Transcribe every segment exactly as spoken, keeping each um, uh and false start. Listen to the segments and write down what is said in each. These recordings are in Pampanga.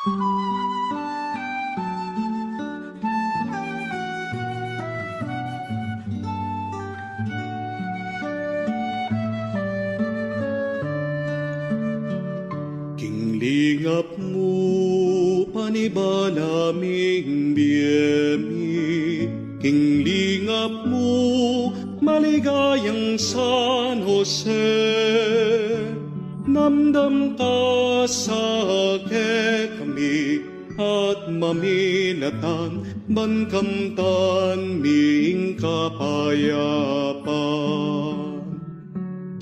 King lingap mu, panibalang bie mi, king lingap mu, maligayang San Jose. Namdam ka sa kekami, at maminatan, ban kamtan mi ing kapayapan.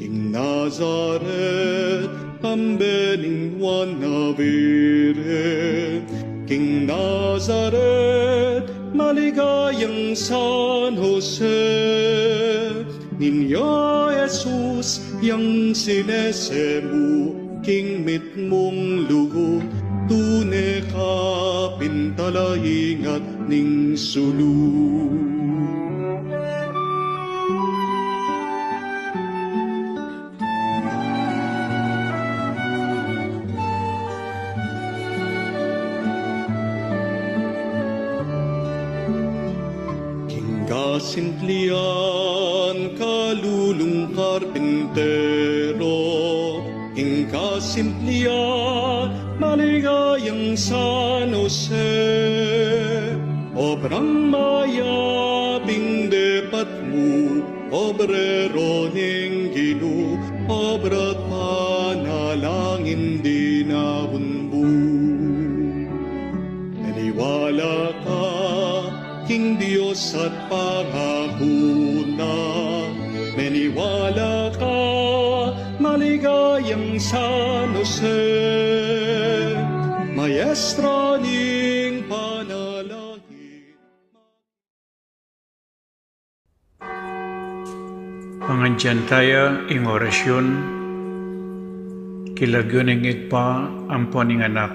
King Nazaret, kambe ning Juan a Birhen, king Nazaret, maligayang San Jose. Niño Jesus, yang sinese mu king mitmung lugud, tune ka pin talaingat ning sulu. King kasimplian, kalulung karpintero, king kasimplian, maligayang San Jose. Obrang mayap ing depat mu, obrero ning Ginu, obra't panalangin di nabunbu. Maniwala ka king Dios at pangaku na. Maniwala ka, maligayang San Jose, maestro ning panalangin. Pangadyan taya ing orasyun, king lagyu ning Ibpa, ampo ning Anak,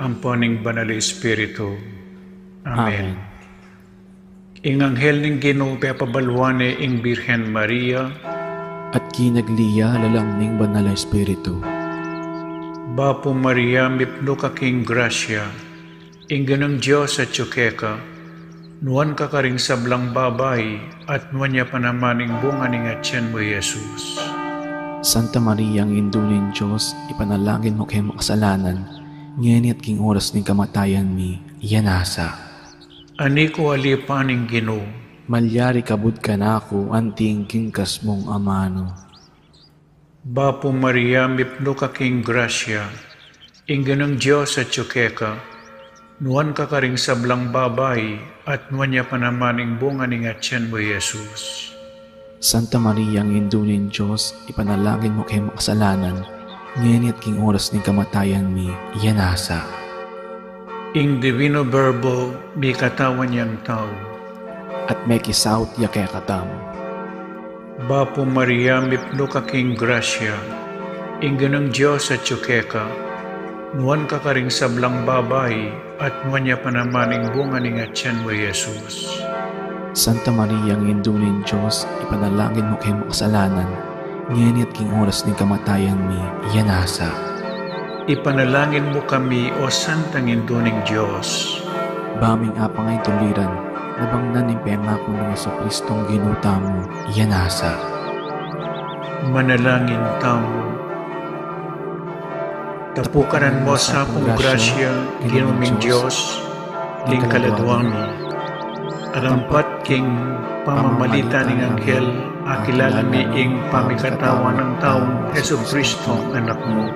ampo ning Banal a Espiritu. Amen. Amen. Ing anghel ning Ginu pepabaluan ne ing Birhen Maria. At kinagli ya lalam ning Banal a Espiritu. Bapu Maria, mipnu ka king grasya, ing Ginung Dios atyu keka, nuan ka karing sablang babai, at nuan ya pa naman ing bunga ning atian mu, Jesus. Santa Maria, Indu ning Dios, ipanalangin mu keng makasalanan, ngeni at king oras ning kamatayan mi. Amen. Ani ku alipan ing Ginu. Malyari kabud kanaku anti ing kinkas mung amanu. Bapu Maria, mipnu ka king grasya, ing Ginung Dios atyu keka, nuan ka karing sablang babai, at nuan ya pa naman ing bunga ning atian mu, Jesus. Santa Maria, Indu ning Dios, ipanalangin mu keng makasalanan, ngeni at king oras ning kamatayan mi. Amen. Ing Divino Verbo mikatawan yang tau. At mekisaut ya kekatamu. Bapu Maria, mipnu ka king grasya, ing Ginung Dios atyu keka, nuan ka karing sablang babai, at nuan ya pa naman ing bunga ning atian mu, Jesus. Santa Maria, Indu ning Dios, ipanalangin mu keng makasalanan, ngeni at king oras ning kamatayan mi. Amen. Ipanalangin mu kami, O Santang Indu ning Dios. Ba ming apang a ituliran, nabangnan ning pengaku nang Jesucristong Ginu tamu. Amen. Manalangin tamu. Tapukanan mu sa pung grasya, Ginu ming Dios, king kaladua mi. At ampat king pamamalita ning anghel, akilala mi ing pamikatawan nang taung Jesucristo, Anak mu.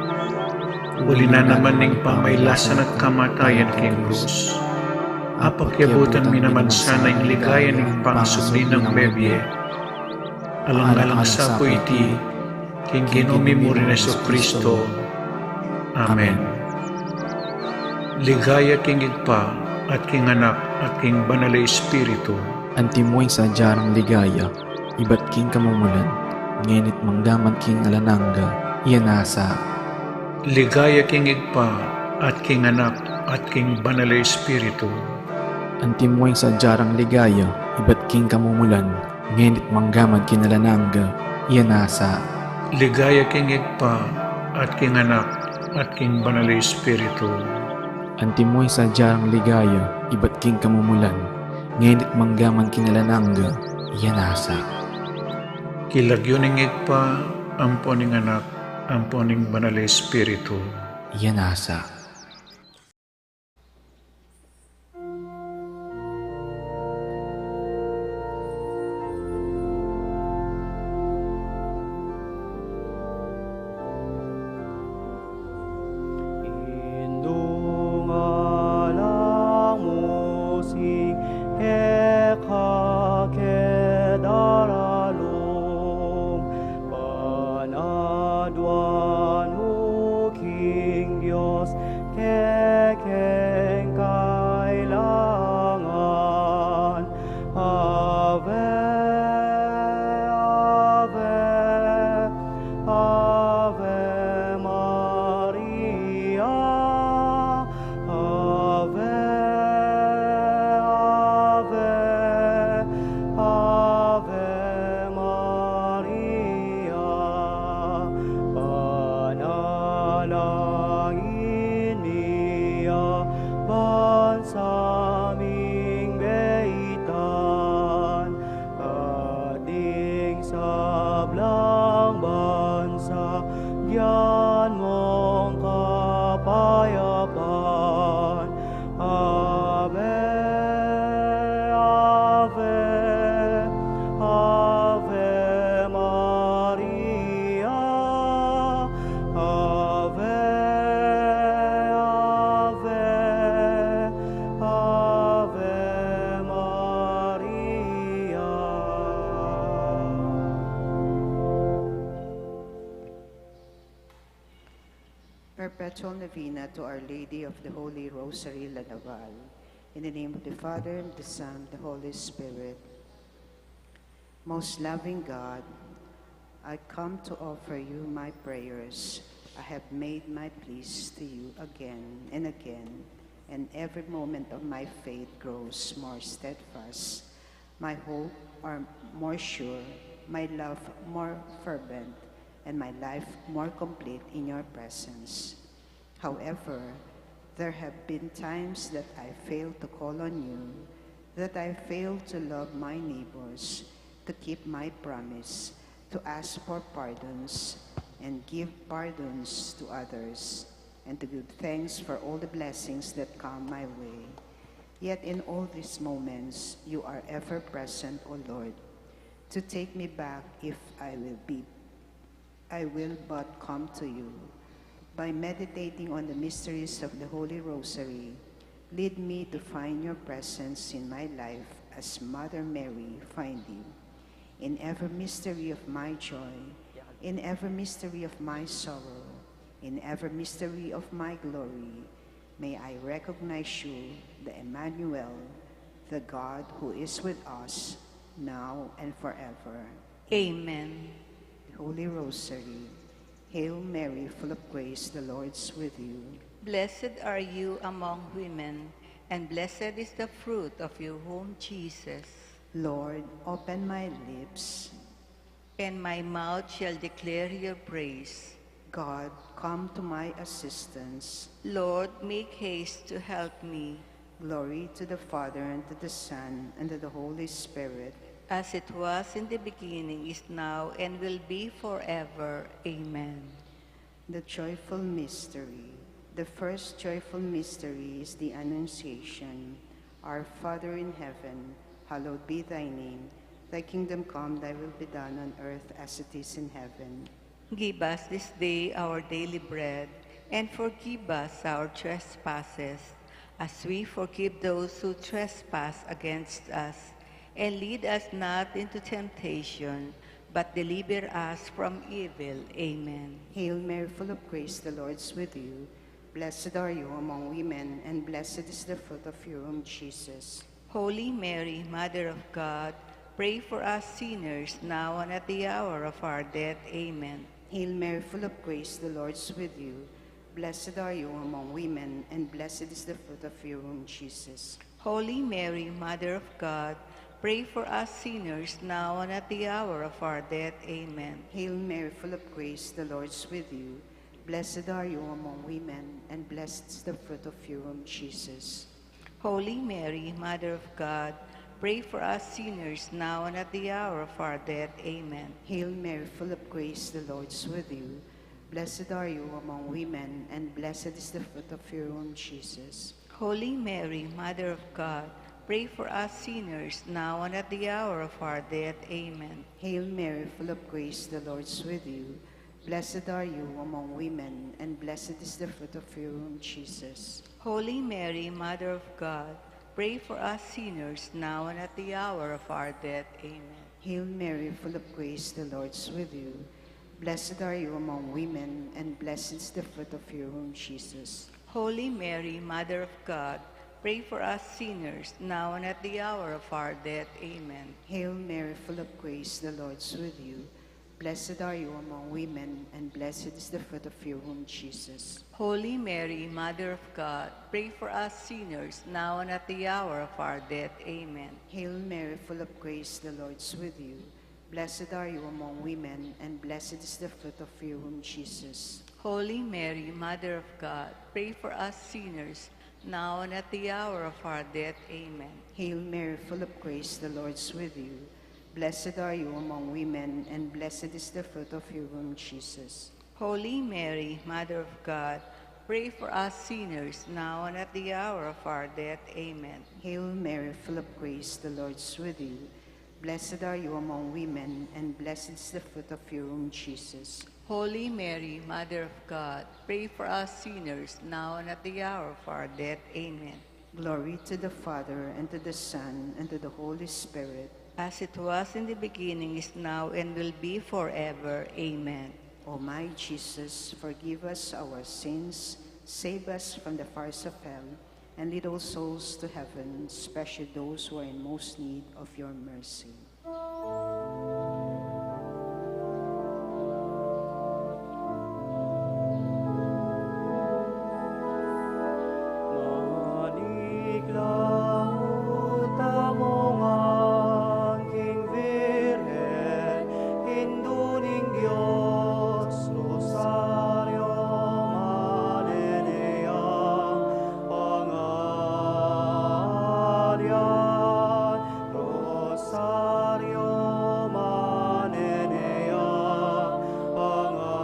Uli na naman ning pamailasan at kamatayan king krus, apakyabutan mi naman sana ing ligaya ning pangasubli nang mebie. Alang-alang sa pu iti, king Ginu mi mu ring Jesucristo. Amen. Ligaya king Ibpa, at king Anak, at king Banal a Espiritu. Antimo ing sadya rang ligaya, ibat king kamumulan, ngeni't manggaman king alang angga. Amen. Ligaya king Ibpa, at king Anak, at king Banal a Espiritu. Antimo ing sadya rang ligaya, ibat king kamumulan, ngeni't manggaman king alang angga. Amen. Ligaya king Ibpa, at king Anak, at king Banal a Espiritu. Antimo ing sadya rang ligaya ibat king kamumulan, ngeni at manggaman king alang angga. Iya nasa. King lagyu ning Ibpa, ampo ning Anak, ampo ning Banal a Espiritu. Iya nasa. Indung alang mu sing keka ke daralung, panaduan mu king Dios kekeng kailangan. Ave, Ave, Ave Maria. Ave, Ave, Ave Maria. Panalangin mi a bansa ming beitan, at ding sablang bansa bigyan mong kapayapan. Ave, Ave, Ave Maria. Ave, Ave, Ave Maria. Perpetual Novena to Our Lady of the Holy Rosary, La Naval. In the name of the Father, and the Son, and the Holy Spirit. Most loving God, I come to offer you my prayers. I have made my pleas to you again and again, and every moment of my faith grows more steadfast. My hope are more sure, my love more fervent, and my life more complete in your presence. However, there have been times that I failed to call on you, that I failed to love my neighbors, to keep my promise, to ask for pardons and give pardons to others, and to give thanks for all the blessings that come my way. Yet in all these moments, you are ever present, O Lord, to take me back if I will be I will but come to you. By meditating on the mysteries of the Holy Rosary, lead me to find your presence in my life as Mother Mary find you. In every mystery of my joy, in every mystery of my sorrow, in every mystery of my glory, may I recognize you, the Emmanuel, the God who is with us, now and forever. Amen. The Holy Rosary. Hail Mary, full of grace, the Lord's with you. Blessed are you among women, and blessed is the fruit of your womb, Jesus. Lord, open my lips. And my mouth shall declare your praise. God, come to my assistance. Lord, make haste to help me. Glory to the Father, and to the Son, and to the Holy Spirit. As it was in the beginning, is now, and will be forever. Amen. The joyful mystery. The first joyful mystery is the Annunciation. Our Father in heaven, hallowed be thy name. Thy kingdom come, thy will be done on earth as it is in heaven. Give us this day our daily bread, and forgive us our trespasses, as we forgive those who trespass against us. And lead us not into temptation, but deliver us from evil. Amen. Hail Mary, full of grace, the Lord's with you. Blessed are you among women, and blessed is the fruit of your womb, Jesus. Holy Mary, Mother of God, pray for us sinners, now and at the hour of our death. Amen. Hail Mary, full of grace, the Lord's with you. Blessed are you among women, and blessed is the fruit of your womb, Jesus. Holy Mary, Mother of God, pray for us sinners, now and at the hour of our death. Amen. Hail Mary, full of grace, the Lord's with you. Blessed are you among women, and blessed is the fruit of your womb, Jesus. Holy Mary, Mother of God, pray for us sinners now and at the hour of our death. Amen. Hail Mary, full of grace, the Lord is with you. Blessed are you among women, and blessed is the fruit of your womb, Jesus. Holy Mary, Mother of God, pray for us sinners now and at the hour of our death. Amen. Hail Mary, full of grace, the Lord is with you. Blessed are you among women, and blessed is the fruit of your womb, Jesus. Holy Mary, Mother of God, pray for us sinners now and at the hour of our death. Amen. Hail Mary, full of grace, the Lord is with you. Blessed are you among women, and blessed is the fruit of your womb, Jesus. Holy Mary, Mother of God, pray for us sinners now and at the hour of our death. Amen. Hail Mary, full of grace, the Lord is with you. Blessed are you among women, and blessed is the fruit of your womb, Jesus. Holy Mary, Mother of God, pray for us sinners now and at the hour of our death. Amen. Hail Mary, full of grace, the Lord is with you. Blessed are you among women, and blessed is the fruit of your womb, Jesus. Holy Mary, Mother of God, pray for us sinners now and at the hour of our death. Amen. Hail Mary, full of grace, the Lord is with you. Blessed are you among women, and blessed is the fruit of your womb, Jesus. Holy Mary, Mother of God, pray for us sinners now and at the hour of our death. Amen. Hail Mary, full of grace, the Lord is with you. Blessed are you among women, and blessed is the fruit of your womb, Jesus. Holy Mary, Mother of God, pray for us sinners now and at the hour of our death. Amen. Glory to the Father, and to the Son, and to the Holy Spirit. As it was in the beginning, is now, and will be forever. Amen. O my Jesus, forgive us our sins, save us from the fires of hell, and lead all souls to heaven, especially those who are in most need of your mercy. Manigla mu tamung angking Virgen, Indu ning Dios, Rosario maneneyang pangaryan, Rosario maneneyang pangaryan.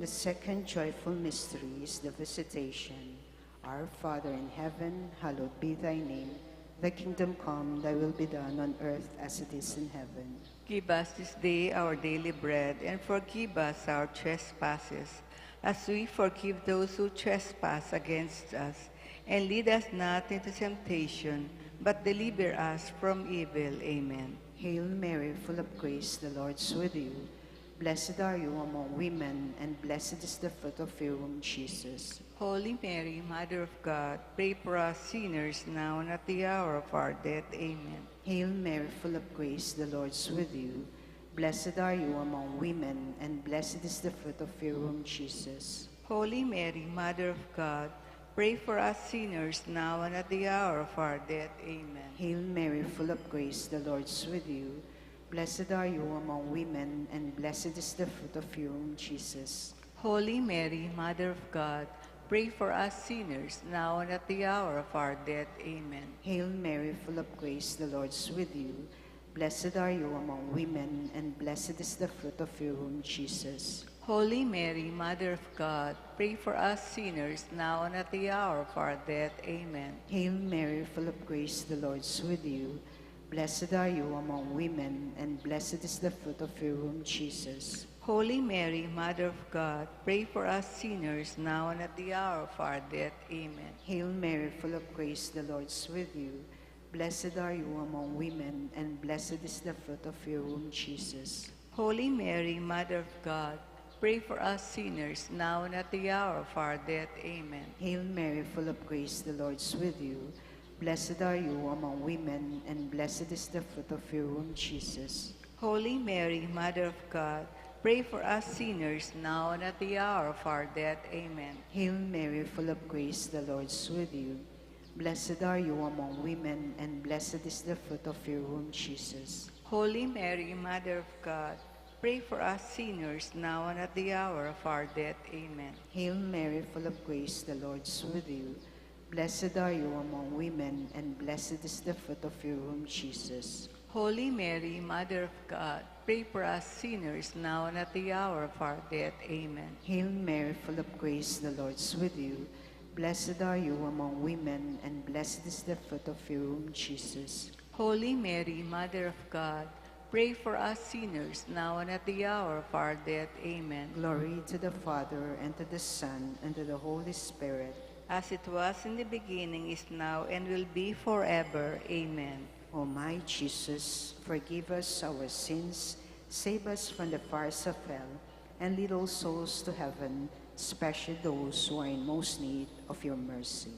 The second joyful mystery is the Visitation. Our Father in heaven, hallowed be thy name. Thy kingdom come, thy will be done on earth as it is in heaven. Give us this day our daily bread, and forgive us our trespasses, as we forgive those who trespass against us. And lead us not into temptation, but deliver us from evil. Amen. Hail Mary, full of grace, the Lord is with you. Blessed are you among women, and blessed is the fruit of your womb, Jesus. Holy Mary, Mother of God, pray for us sinners now and at the hour of our death. Amen. Hail Mary, full of grace, the Lord is with you. Blessed are you among women, and blessed is the fruit of your womb, Jesus. Holy Mary, Mother of God, pray for us sinners now and at the hour of our death. Amen. Hail Mary, full of grace, the Lord is with you. Blessed are you among women, and blessed is the fruit of your womb, Jesus. Holy Mary, Mother of God, pray for us sinners, now and at the hour of our death. Amen. Hail Mary, full of grace, the Lord is with you. Blessed are you among women, and blessed is the fruit of your womb, Jesus. Holy Mary, Mother of God, pray for us sinners, now and at the hour of our death. Amen. Hail Mary, full of grace, the Lord is with you. Blessed are you among women, and blessed is the fruit of your womb, Jesus. Holy Mary, Mother of God, pray for us sinners, now and at the hour of our death. Amen. Hail Mary, full of grace, the Lord is with you. Blessed are you among women, and blessed is the fruit of your womb, Jesus. Holy Mary, Mother of God, pray for us sinners, now and at the hour of our death. Amen. Hail Mary, full of grace, the Lord is with you. Blessed are you among women, and blessed is the fruit of your womb, Jesus. Holy Mary, Mother of God, pray for us sinners, now and at the hour of our death. Amen. Hail Mary, full of grace, the Lord is with you. Blessed are you among women, and blessed is the fruit of your womb, Jesus. Holy Mary, Mother of God, pray for us sinners now and at the hour of our death. Amen. Hail Mary, full of grace, the Lord is with you. Blessed are you among women, and blessed is the fruit of your womb, Jesus. Holy Mary, Mother of God, pray for us sinners now and at the hour of our death. Amen. Hail Mary, full of grace, the Lord is with you. Blessed are you among women, and blessed is the fruit of your womb, Jesus. Holy Mary, Mother of God, pray for us sinners now and at the hour of our death. Amen. Glory to the Father, and to the Son, and to the Holy Spirit. As it was in the beginning, is now, and will be forever. Amen. O my Jesus, forgive us our sins, save us from the fires of hell, and lead all souls to heaven, especially those who are in most need of your mercy.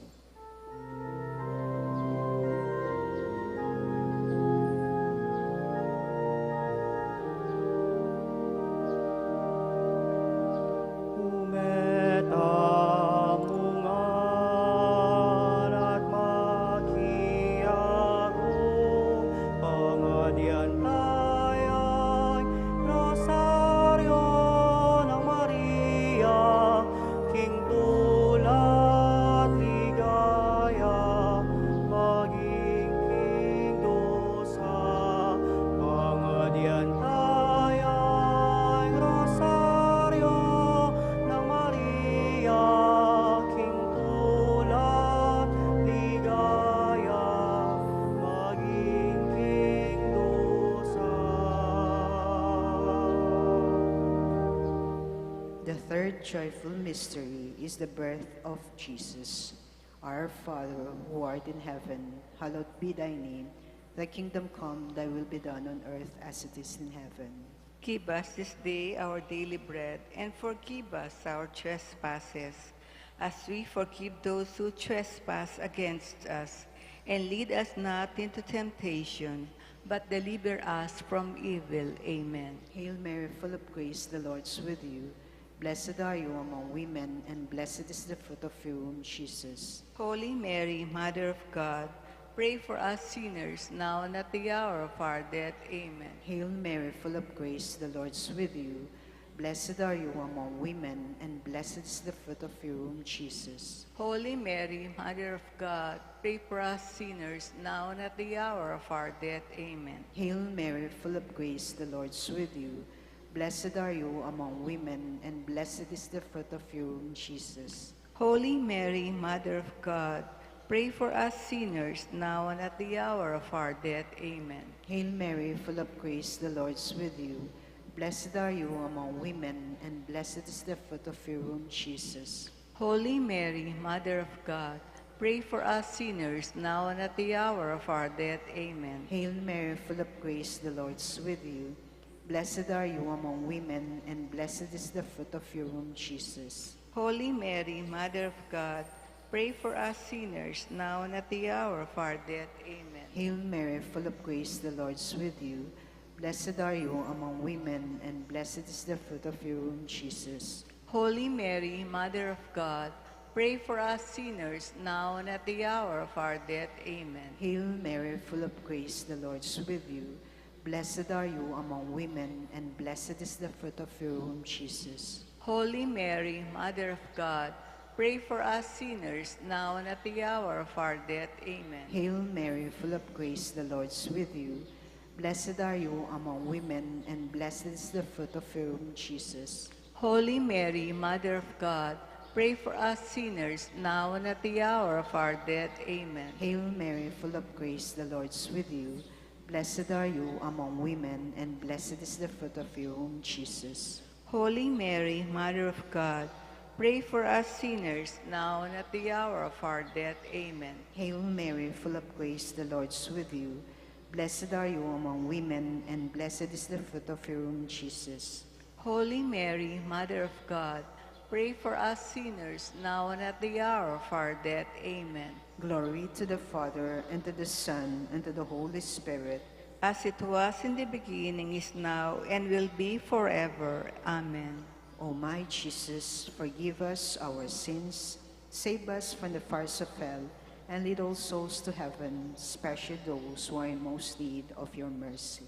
Umetamung at makiagu, pangadian taya ing Rosario nang Maria, king tula at ligaya, maging king dusa. Pangadian taya ing Rosario nang Maria, king tula at ligaya, maging king dusa. The third joyful mystery is the birth of Jesus. Our Father, who art in heaven, hallowed be thy name. Thy kingdom come, thy will be done on earth as it is in heaven. Give us this day our daily bread, and forgive us our trespasses, as we forgive those who trespass against us. And lead us not into temptation, but deliver us from evil. Amen. Hail Mary, full of grace, the Lord is with you. Blessed are you among women, and blessed is the fruit of your womb, Jesus. Holy Mary, Mother of God, pray for us sinners, now and at the hour of our death. Amen. Hail Mary, full of grace, the Lord is with you. Blessed are you among women, and blessed is the fruit of your womb, Jesus. Holy Mary, Mother of God, pray for us sinners, now and at the hour of our death. Amen. Hail Mary, full of grace, the Lord is with you. Blessed are you among women, and blessed is the fruit of your womb, Jesus. Holy Mary, Mother of God, pray for us sinners, now and at the hour of our death. Amen. Hail Mary, full of grace, the Lord is with you. Blessed are you among women, and blessed is the fruit of your womb, Jesus. Holy Mary, Mother of God, pray for us sinners, now and at the hour of our death. Amen. Hail Mary, full of grace, the Lord is with you. Blessed are you among women, and blessed is the fruit of your womb, Jesus. Holy Mary, Mother of God, pray for us sinners, now and at the hour of our death. Amen. Hail Mary, full of grace, the Lord is with you. Blessed are you among women, and blessed is the fruit of your womb, Jesus. Holy Mary, Mother of God, pray for us sinners, now and at the hour of our death. Amen. Hail Mary, full of grace, the Lord is with you. Blessed are you among women, and blessed is the fruit of your womb, Jesus. Holy Mary, Mother of God, pray for us sinners, now and at the hour of our death. Amen. Hail Mary, full of grace, the Lord is with you. Blessed are you among women, and blessed is the fruit of your womb, Jesus. Holy Mary, Mother of God, pray for us sinners, now and at the hour of our death. Amen. Hail Mary, full of grace, the Lord is with you. Blessed are you among women, and blessed is the fruit of your womb, Jesus. Holy Mary, Mother of God, pray for us sinners, now and at the hour of our death. Amen. Hail Mary, full of grace, the Lord is with you. Blessed are you among women, and blessed is the fruit of your womb, Jesus. Holy Mary, Mother of God, pray for us sinners, now and at the hour of our death. Amen. Glory to the Father, and to the Son, and to the Holy Spirit. As it was in the beginning, is now, and will be forever. Amen. O my Jesus, forgive us our sins, save us from the fires of hell, And lead all souls to heaven, especially those who are in most need of your mercy.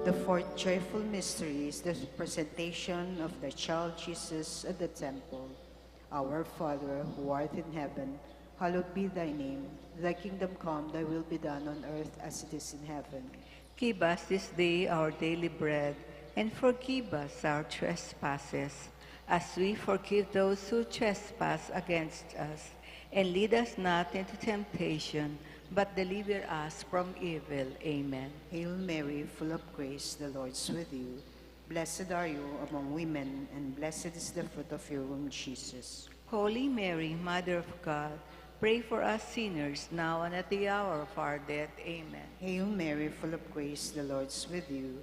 The fourth joyful mystery is the presentation of the child Jesus at the temple. Our Father, who art in heaven, hallowed be thy name. Thy kingdom come, thy will be done on earth as it is in heaven. Give us this day our daily bread, and forgive us our trespasses, as we forgive those who trespass against us. And lead us not into temptation, but deliver us from evil. Amen. Hail Mary, full of grace, the Lord is with you. Blessed are you among women, and blessed is the fruit of your womb, Jesus. Holy Mary, Mother of God, pray for us sinners, now and at the hour of our death. Amen. Hail Mary, full of grace, the Lord is with you.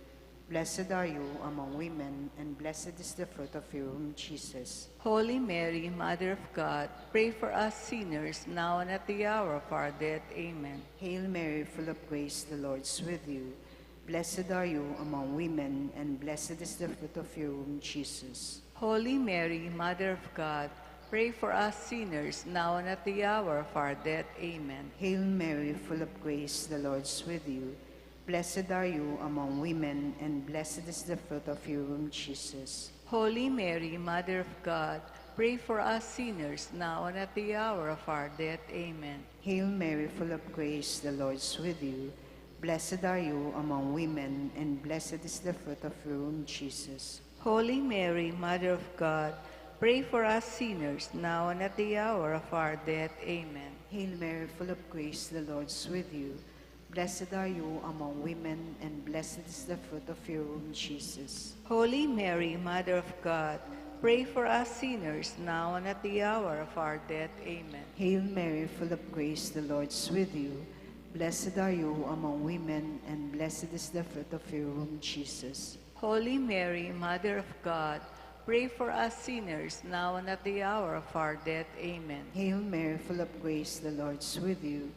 Blessed are you among women, and blessed is the fruit of your womb, Jesus. Holy Mary, Mother of God, pray for us sinners, now and at the hour of our death. Amen. Hail Mary, full of grace, the Lord is with you. Blessed are you among women, and blessed is the fruit of your womb, Jesus. Holy Mary, Mother of God, pray for us sinners, now and at the hour of our death. Amen. Hail Mary, full of grace, the Lord is with you. Blessed are you among women, and blessed is the fruit of your womb, Jesus. Holy Mary, Mother of God, pray for us sinners, now and at the hour of our death. Amen. Hail Mary, full of grace, the Lord is with you. Blessed are you among women, and blessed is the fruit of your womb, Jesus. Holy Mary, Mother of God, pray for us sinners, now and at the hour of our death. Amen. Hail Mary, full of grace, the Lord is with you. Blessed are you among women, and blessed is the fruit of your womb, Jesus. Holy Mary, Mother of God, pray for us sinners, now and at the hour of our death. Amen. Hail Mary, full of grace, the Lord is with you. Blessed are you among women, and blessed is the fruit of your womb, Jesus. Holy Mary, Mother of God, pray for us sinners, now and at the hour of our death. Amen. Hail Mary, full of grace, the Lord is with you.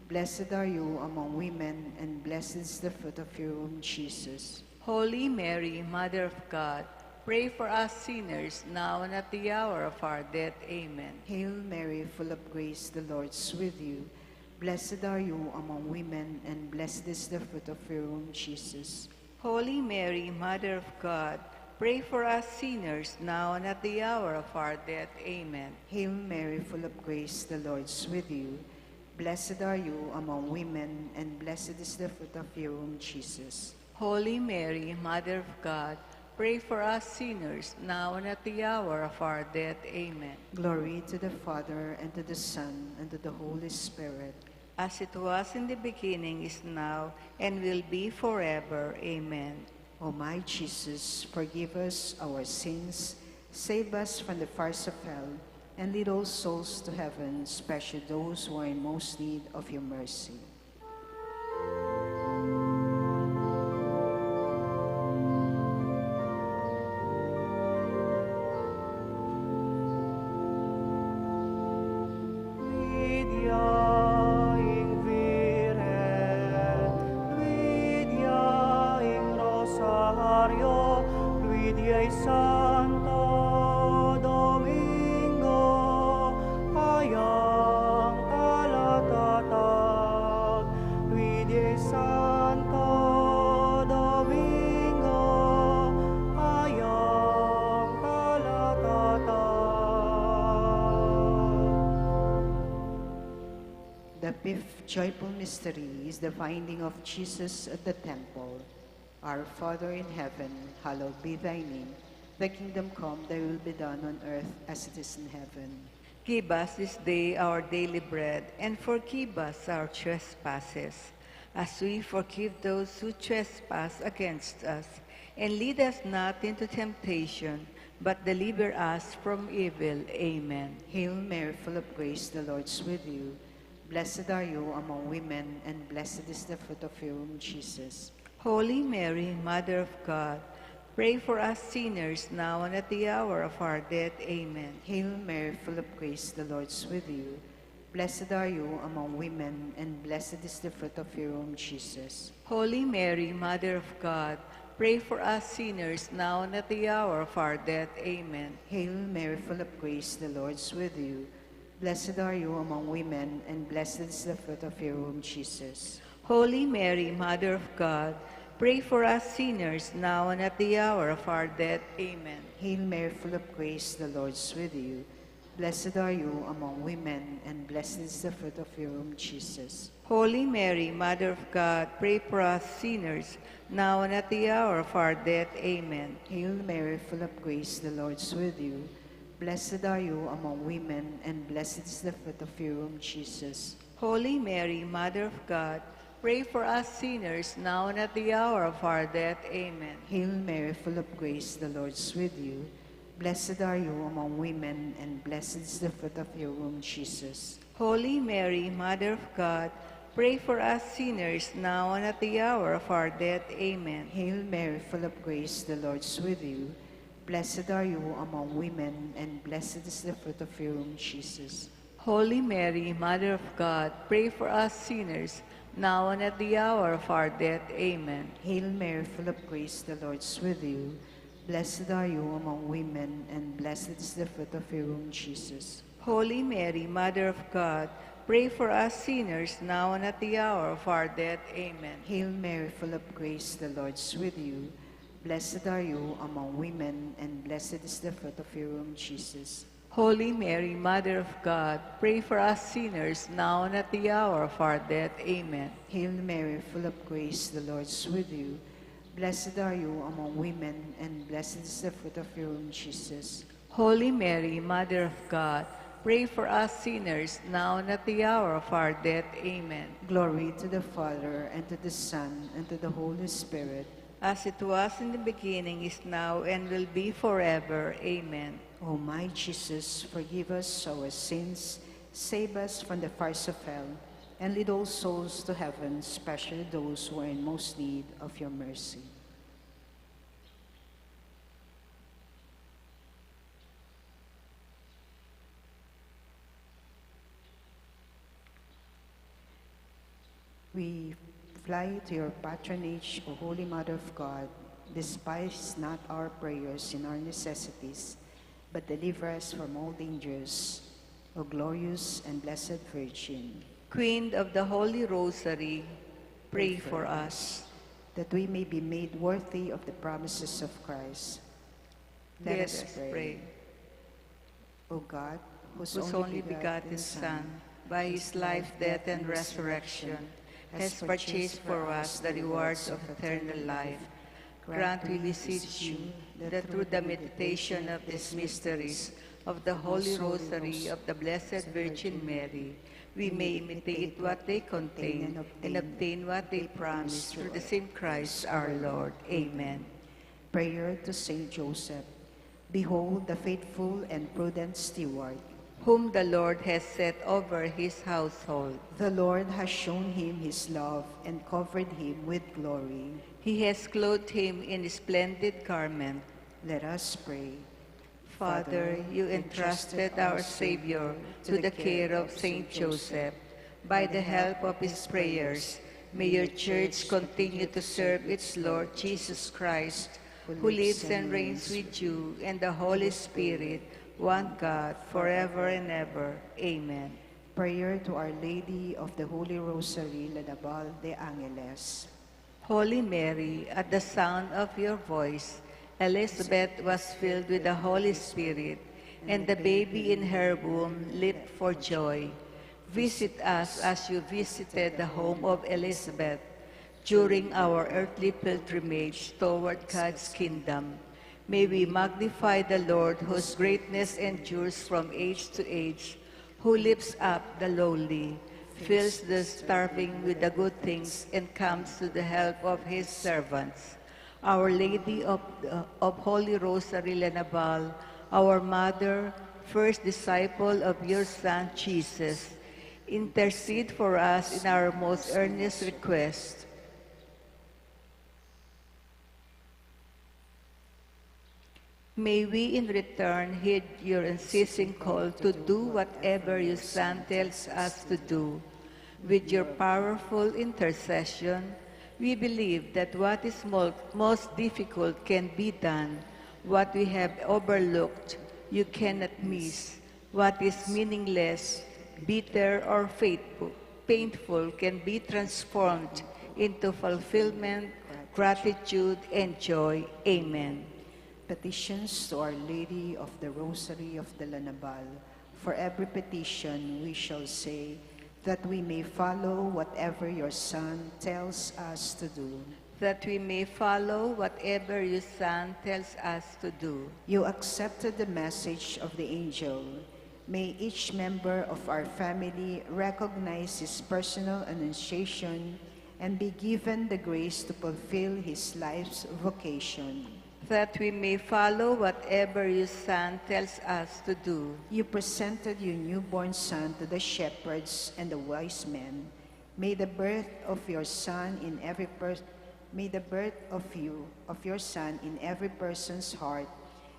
Blessed are you among women, and blessed is the fruit of your womb, Jesus. Holy Mary, Mother of God, pray for us sinners, now and at the hour of our death. Amen. Hail Mary, full of grace, the Lord is with you. Blessed are you among women, and blessed is the fruit of your womb, Jesus. Holy Mary, Mother of God, pray for us sinners, now and at the hour of our death. Amen. Hail Mary, full of grace, the Lord is with you. Blessed are you among women, and blessed is the fruit of your womb, Jesus. Holy Mary, Mother of God, pray for us sinners, now and at the hour of our death. Amen. Glory to the Father, and to the Son, and to the Holy Spirit. As it was in the beginning, is now, and will be forever. Amen. O my Jesus, forgive us our sins, save us from the fires of hell, and lead all souls to heaven, especially those who are in most need of your mercy. Lydia ing Virgen, Lydia ing Rosario, Lydia ing Santo Domingo, ayang kalatatan. The fifth joyful mystery is the finding of Jesus at the temple. Our Father in heaven, hallowed be thy name. Thy kingdom come, thy will be done on earth as it is in heaven. Give us this day our daily bread, and forgive us our trespasses, as we forgive those who trespass against us. And lead us not into temptation, but deliver us from evil. Amen. Hail Mary, full of grace, the Lord is with you. Blessed are you among women, and blessed is the fruit of your womb, Jesus. Holy Mary, Mother of God, pray for us sinners now and at the hour of our death. Amen. Hail Mary, full of grace, the Lord is with you. Blessed are you among women, and blessed is the fruit of your womb, Jesus. Holy Mary, Mother of God, pray for us sinners now and at the hour of our death. Amen. Hail Mary, full of grace, the Lord is with you. Blessed are you among women, and blessed is the fruit of your womb, Jesus. Holy Mary, Mother of God, pray for us sinners now and at the hour of our death. Amen. Hail Mary, full of grace, the Lord is with you. Blessed are you among women, and blessed is the fruit of your womb, Jesus. Holy Mary, Mother of God, pray for us sinners, now and at the hour of our death. Amen. Hail Mary, full of grace, the Lord is with you. Blessed are you among women, and blessed is the fruit of your womb, Jesus. Holy Mary, Mother of God, pray for us sinners, now and at the hour of our death. Amen. Hail Mary, full of grace, the Lord is with you. Blessed are you among women, and blessed is the fruit of your womb, Jesus. Holy Mary, Mother of God, pray for us sinners, now and at the hour of our death. Amen. Hail Mary, full of grace, the Lord is with you. Blessed are you among women, and blessed is the fruit of your womb, Jesus. Holy Mary, Mother of God, pray for us sinners, now and at the hour of our death. Amen. Hail Mary, full of grace, the Lord is with you. Blessed are you among women, and blessed is the fruit of your womb, Jesus. Holy Mary, Mother of God, pray for us sinners, now and at the hour of our death. Amen. Hail Mary, full of grace, the Lord is with you. Blessed are you among women, and blessed is the fruit of your womb, Jesus. Holy Mary, Mother of God, pray for us sinners, now and at the hour of our death. Amen. Hail Mary, full of grace, the Lord is with you. Blessed are you among women, and blessed is the fruit of your womb, Jesus. Holy Mary, Mother of God, pray for us sinners, now and at the hour of our death. Amen. Glory to the Father, and to the Son, and to the Holy Spirit. As it was in the beginning, is now, and will be forever. Amen. O my Jesus, forgive us our sins, save us from the fires of hell, and lead all souls to heaven, especially those who are in most need of your mercy. We fly to your patronage, O Holy Mother of God. Despise not our prayers in our necessities, but deliver us from all dangers, O glorious and blessed Virgin. Queen of the Holy Rosary, pray for us. That we may be made worthy of the promises of Christ. Let us pray. O God, whose only begotten Son, by his life, death, and resurrection, has purchased for us the rewards of eternal life, grant, we beseech you, that through the meditation of these mysteries of the Holy Rosary of the Blessed Virgin Mary, we may imitate what they contain and obtain what they promise, through the same Christ our Lord. Amen. Prayer to Saint Joseph. Behold the faithful and prudent steward, whom the Lord has set over his household. The Lord has shown him his love and covered him with glory. He has clothed him in a splendid garment. Let us pray. Father, you entrusted our Savior to the care of Saint Joseph. By the help of his prayers, may your church continue to serve its Lord Jesus Christ, who lives and reigns with you and the Holy Spirit, one God, forever and ever. Amen. Prayer to Our Lady of the Holy Rosary, La Naval de Angeles. Holy Mary, at the sound of your voice, Elizabeth was filled with the Holy Spirit, and the baby in her womb leaped for joy. Visit us as you visited the home of Elizabeth during our earthly pilgrimage toward God's kingdom. May we magnify the Lord, whose greatness endures from age to age, who lifts up the lowly, fills the starving with the good things, and comes to the help of his servants. Our Lady of, of Holy Rosary Lanaval, our Mother, first disciple of your Son Jesus, intercede for us in our most earnest request. May we in return heed your unceasing call to do whatever your Son tells us to do. With your powerful intercession, we believe that what is mo-, most difficult can be done. What we have overlooked, you cannot miss. What is meaningless, bitter, or faithful, painful can be transformed into fulfillment, gratitude, and joy. Amen. Petitions to Our Lady of the Rosary of the Lanaval. For every petition we shall say, that we may follow whatever your Son tells us to do. That we may follow whatever your Son tells us to do. You accepted the message of the angel. May each member of our family recognize his personal annunciation and be given the grace to fulfill his life's vocation. That we may follow whatever your Son tells us to do. You presented your newborn Son to the shepherds and the wise men. May the birth of your Son in every per-, may the birth of you, of your Son in every person's heart,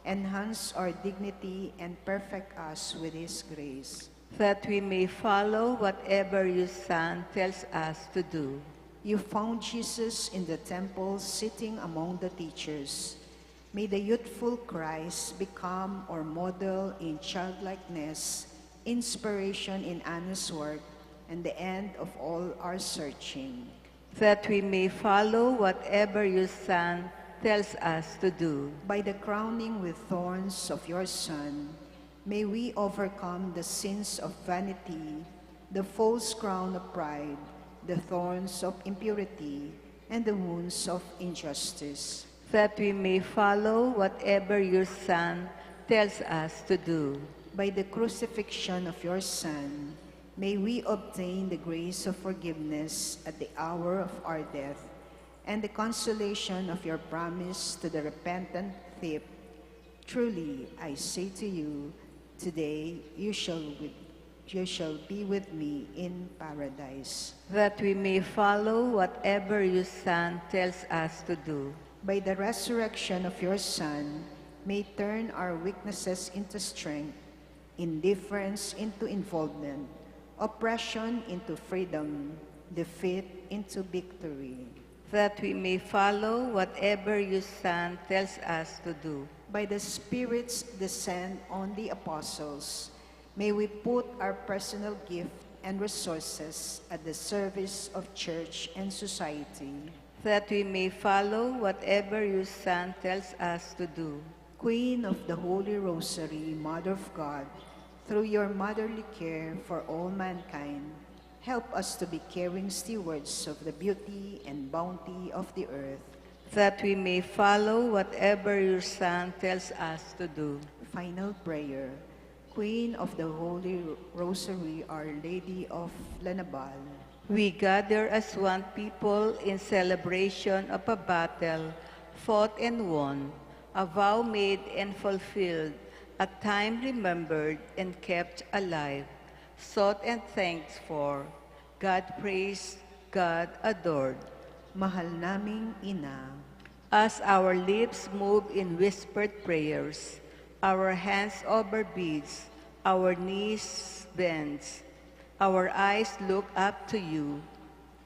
enhance our dignity and perfect us with his grace. That we may follow whatever your Son tells us to do. You found Jesus in the temple, sitting among the teachers. May the youthful Christ become our model in childlikeness, inspiration in honest work, and the end of all our searching. That we may follow whatever your Son tells us to do. By the crowning with thorns of your Son, may we overcome the sins of vanity, the false crown of pride, the thorns of impurity, and the wounds of injustice. That we may follow whatever your Son tells us to do. By the crucifixion of your Son, may we obtain the grace of forgiveness at the hour of our death, and the consolation of your promise to the repentant thief. Truly, I say to you, today you shall with, you shall be with me in paradise. That we may follow whatever your Son tells us to do. By the resurrection of your Son, may turn our weaknesses into strength, indifference into involvement, oppression into freedom, defeat into victory. That we may follow whatever your Son tells us to do. By the Spirit's descent on the apostles, may we put our personal gift and resources at the service of church and society. That we may follow whatever your Son tells us to do. Queen of the Holy Rosary, Mother of God, through your motherly care for all mankind, help us to be caring stewards of the beauty and bounty of the earth. That we may follow whatever your Son tells us to do. Final prayer. Queen of the Holy Rosary, Our Lady of Lanaval. We gather as one people in celebration of a battle fought and won, a vow made and fulfilled, a time remembered and kept alive, sought and thanked for, God praised, God adored. Mahal naming Ina. As our lips move in whispered prayers, our hands over beads, our knees bends, our eyes look up to you,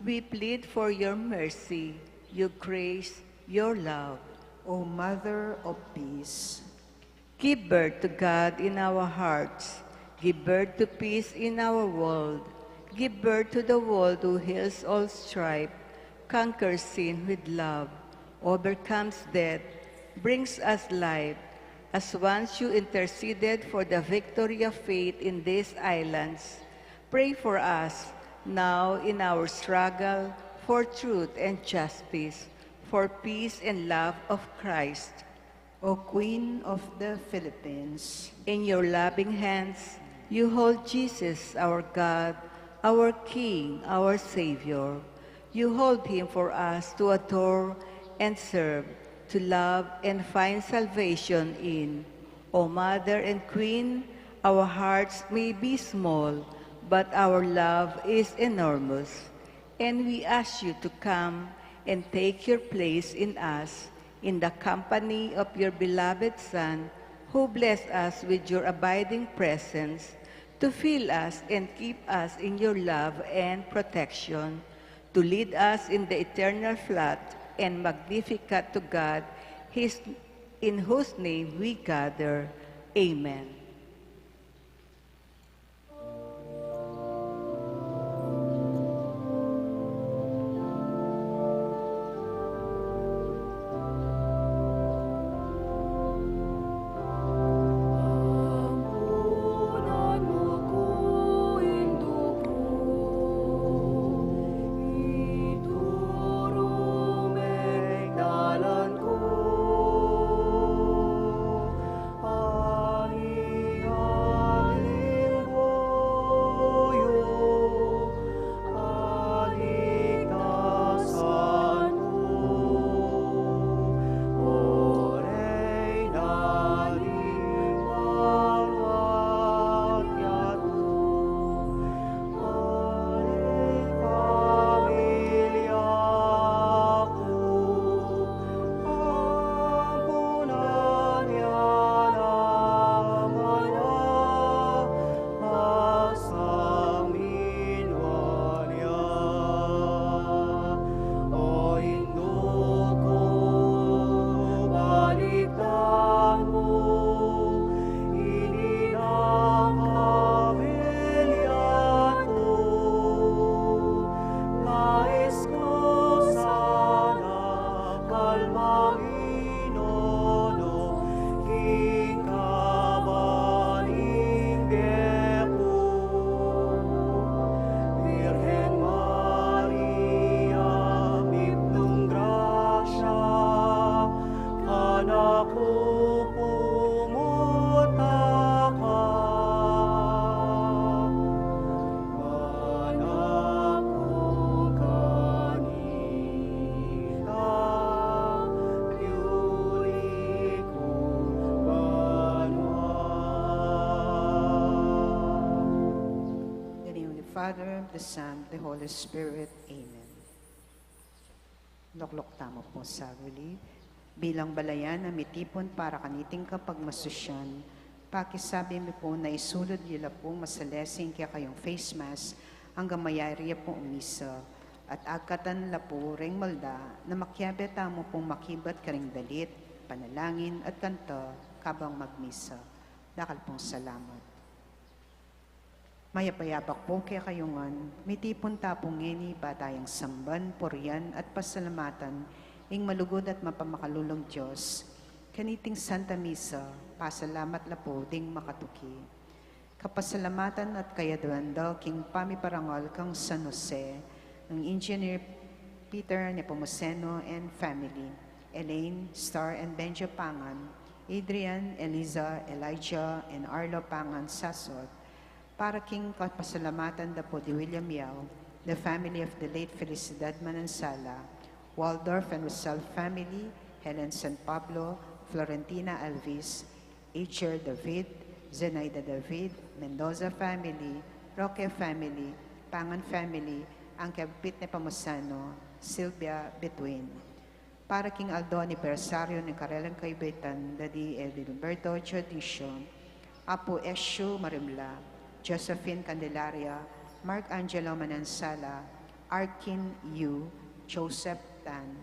we plead for your mercy, your grace, your love. O Mother of Peace. Give birth to God in our hearts. Give birth to peace in our world. Give birth to the world who heals all strife, conquers sin with love, overcomes death, brings us life. As once you interceded for the victory of faith in these islands, Pray for us now in our struggle for truth and justice, for peace and love of Christ. O Queen of the Philippines. In your loving hands, you hold Jesus, our God, our King, our Savior. You hold him for us to adore and serve, to love and find salvation in. O Mother and Queen, our hearts may be small, but our love is enormous. And we ask you to come and take your place in us, in the company of your beloved Son, who bless us with your abiding presence, to fill us and keep us in your love and protection, to lead us in the eternal flight and Magnificat to God, his, in whose name we gather. Amen. In the name of the Father, the Son, the Holy Spirit. Amen. Lukluk tamu pu saguli. Bilang balayan a mitipun para kaniting kapagmasusyan, pakisabi mi pu na isulud yu la pung masalese ing kekayung face mask anggang mayari ya pung misa, at agkatan la pu reng malda na makiabe tamu pung makibat karing dalit, panalangin at kanta kabang magmisa. Dakal pung salamat. Mayap-ayap a pu kekayu ngan, mitipun ta pu ngeni ba tayang samban, purian, at pasalamatan ing malugud at mapamakalulung Dios. Kaniting Santa Misa, pasalamat la pu ding makatuki. Kapasalamatan at kayaduan da king pamiparangal kang San Jose, nang Engineer Peter Nepomuceno and family, Elaine, Star, and Benjo Pangan, Adrian, Eliza, Elijah, and Arlo Pangan Sasot, para king kapasalamatan da pu di William Yao, the family of the late Felicidad Manansala, Waldorf and Rizal family, Helen San Pablo, Florentina Alvis, Ichir David, Zenaida David, Mendoza family, Roque family, Pangan family, Angkebit Nepomuceno, Sylvia Between. Para king aldo anibersaryo ning karelang kaybetan da di Edilberto Dionisio, Apu Eshu Marimla, Josephine Candelaria, Mark Angelo Manansala, Arkin Yu, Joseph Tan.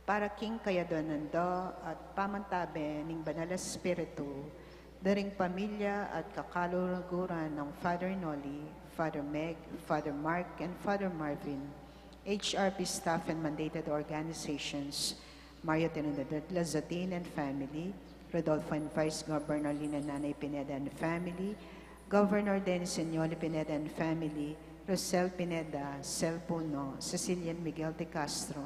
Para king kayaduanan da at pamantabe ning Banal Espiritu, da ring pamilya at kakaluguran nang Father Noli, Father Meg, Father Mark, and Father Marvin, H R P staff and mandated organizations, Mario Trinidad Lazatin and family, Rodolfo and Vice Governor Lina Nanay Pineda and family, Governor Dennis Señoli Pineda and family, Rosel Pineda, Sel Puno, Cecilia and Miguel de Castro,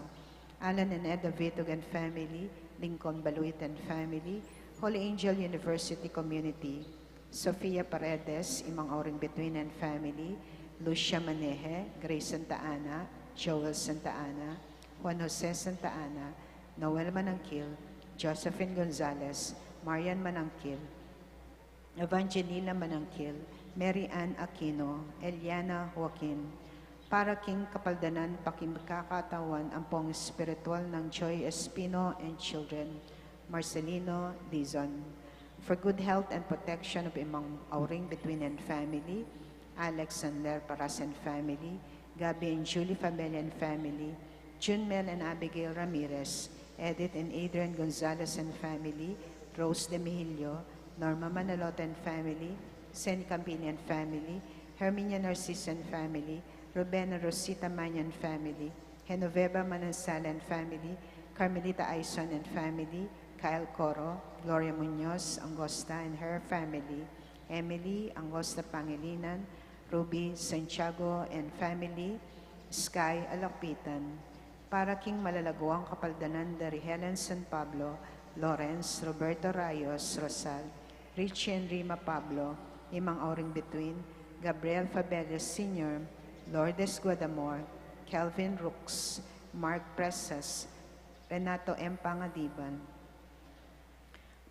Alan and Eda Vitug and family, Lincoln Baluit and family, Holy Angel University Community, Sofia Paredes, Imang Auring Between and family, Lucia Maneje, Grace Santa Ana, Joel Santa Ana, Juan Jose Santa Ana, Noel Manangkil, Josephine Gonzalez, Marian Manangkil, Evangelina Manangkil, Mary Ann Aquino, Eliana Joaquin, para king kapaldanan pakikakatawan ampong espiritual nang Joy Espino and children, Marcelino Dizon. For good health and protection of Imang Auring Between and family, Alex and Ler Paras and family, Gabby and Julie Fabella and family, Junmel and Abigail Ramirez, Edith and Adrian Gonzalez and family, Rose De Mihilio, Norma Manalote and family, Seni Campini and family, Herminia Narcisa and family, Ruben and Rosita Manya and family, Genoveva Manansala and family, Carmelita Aison and family, Kyle Coro, Gloria Muñoz Angosta and her family, Emily Angosta Pangilinan, Ruby Santiago and family, Sky Alapitan. Para king malalaguang kapaldanan da ri Helen San Pablo, Lawrence, Roberto Rayos, Rosal, Richie and Rima Pablo, Imang Auring Between, Gabriel Fabella Senior, Lourdes Guadamor, Kelvin Rooks, Mark Presas, Renato M. Pangadiban,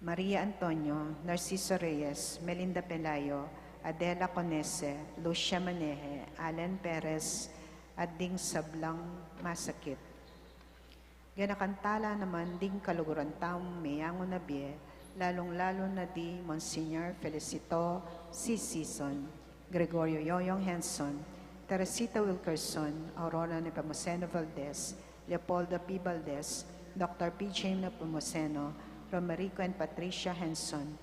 Maria Antonio, Narciso Reyes, Melinda Pelayo, Adela Conese, Lucia Maneje, Allen Perez, at ding sablang masakit. Ganakan tala naman ding kaluguran tamung meyangu na bie, lalung-lalu na di Monsignor Felicito C. Sison, Gregorio Yoyong Henson, Teresita Wilkerson, Aurora Nepomuceno Valdez, Leopoldo P. Valdez, Doctor P. James Nepomuceno, Romerico and Patricia Henson,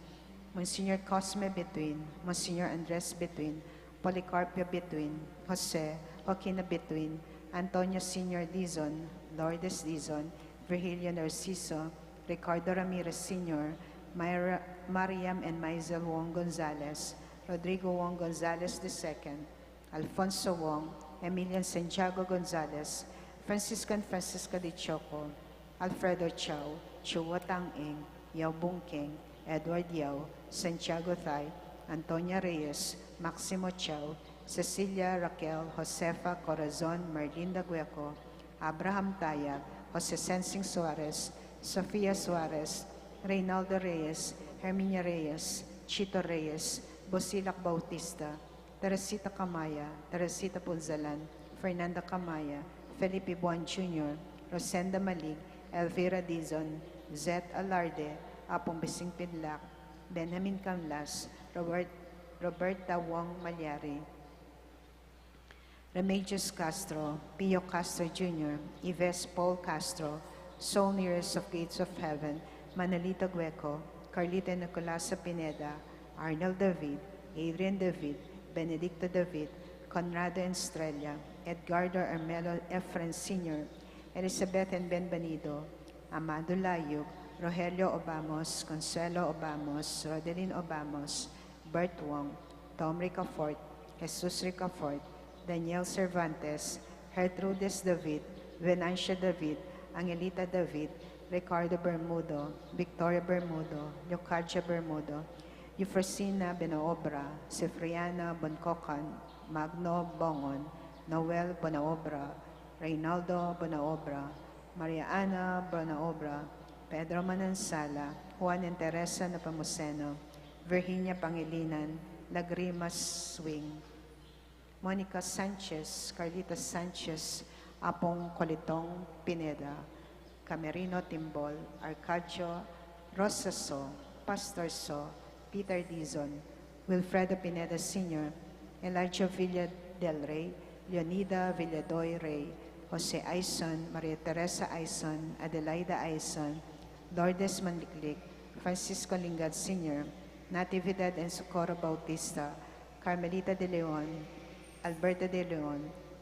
Monsignor Cosme Between, Monsignor Andres Between, Policarpio Between, Jose, Joaquina Between, Antonio Senior Dizon, Lourdes Dizon, Virgilio Narciso, Ricardo Ramirez Senior, Myra, Mariam and Maisel Wong Gonzalez, Rodrigo Wong Gonzalez the second, Alfonso Wong, Emilian Santiago Gonzalez, Francisco and Francisca de Choco, Alfredo Chao, Chua Tang Eng, Yao Bung Keng, Edward Yao, Santiago Thai, Antonia Reyes, Maximo Chao, Cecilia Raquel, Josefa Corazon, Merlinda Gueco, Abraham Tayag, Jose Sensing Suarez, Sofia Suarez, Reynaldo Reyes, Herminia Reyes, Chito Reyes, Bosilak Bautista, Teresita Camaya, Teresita Punzalan, Fernanda Camaya, Felipe Buan Junior, Rosenda Malig, Elvira Dizon, Zet Alarde, Apong Bising Pidlak, Benjamin Canlas, Robert, Roberta Wong Malyari, Remedios Castro, Pio Castro Junior, Ives Paul Castro, Soul Nearest of Gates of Heaven, Manolito Gueco, Carlita Nicolasa Pineda, Arnold David, Adrian David, Benedicto David, Conrado Estrella, Edgardo Armelo Efren Senior, Elizabeth and Ben Banido, Amado Layug, Rogelio Obamos, Consuelo Obamos, Rodelin Obamos, Bert Wong, Tom Ricafort, Jesus Ricafort, Daniel Cervantes, Gertrudes David, Venancia David, Angelita David, Ricardo Bermudo, Victoria Bermudo, Leocadia Bermudo, Eufrosina Benaobra, Sefriana Boncocan, Magno Bongon, Noel Bonaobra, Reynaldo Bonaobra, Maria Ana Bonaobra, Pedro Manansala, Juan and Teresa Nepomuceno, Virginia Pangilinan, Lagrimas Swing, Monica Sanchez, Carlita Sanchez, Apong Colitong Pineda, Camerino Timbol, Arcadio Rosaso, Pastor So, Peter Dizon, Wilfredo Pineda Senior, Elijah Villa del Rey, Leonida Villadoy Rey, Jose Aison, Maria Teresa Aison, Adelaida Aison, Lourdes Manliklik, Francisco Lingad Senior, Natividad and Socorro Bautista, Carmelita de Leon, Alberta de Leon,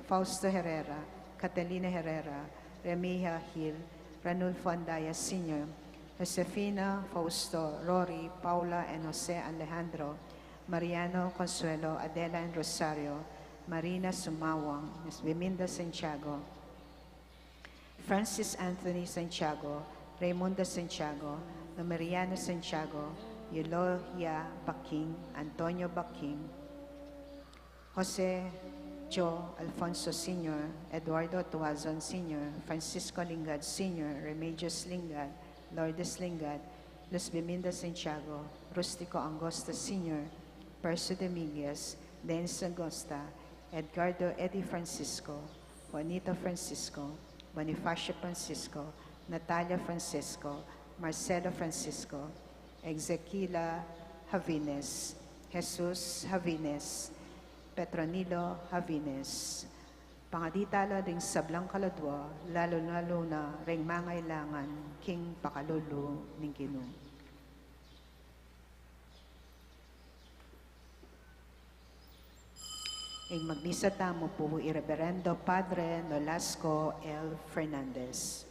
Fausto Herrera, Catalina Herrera, Remija Hill, Ranulfo Andaya Senior, Josefina, Fausto, Rory, Paula, and Jose Alejandro, Mariano, Consuelo, Adela and Rosario, Marina Sumawang, Miss Beminda Santiago, Francis Anthony Santiago, Raymunda Santiago, Numeriano Santiago, Eulogia Baking, Antonio Baking, Jose Joe Alfonso Senior, Eduardo Tuazon Senior, Francisco Lingad Senior, Remedios Lingad, Lourdes Lingad, Luz Beminda Santiago, Rustico Angosta Senior, Percy Dominguez, Dennis Angosta, Edgardo Eddie Francisco, Juanito Francisco, Bonifacio Francisco, Natalia Francisco, Marcelo Francisco, Ezequiela Javines, Jesus Javines, Petronilo Javines. Pangadi tala ding sablang kaladua, lalu-lalu na ring mangailangan king pakalulu ning Ginu. Ing magmisa tamu pu i Reverendo Padre Nolasco L. Fernandez.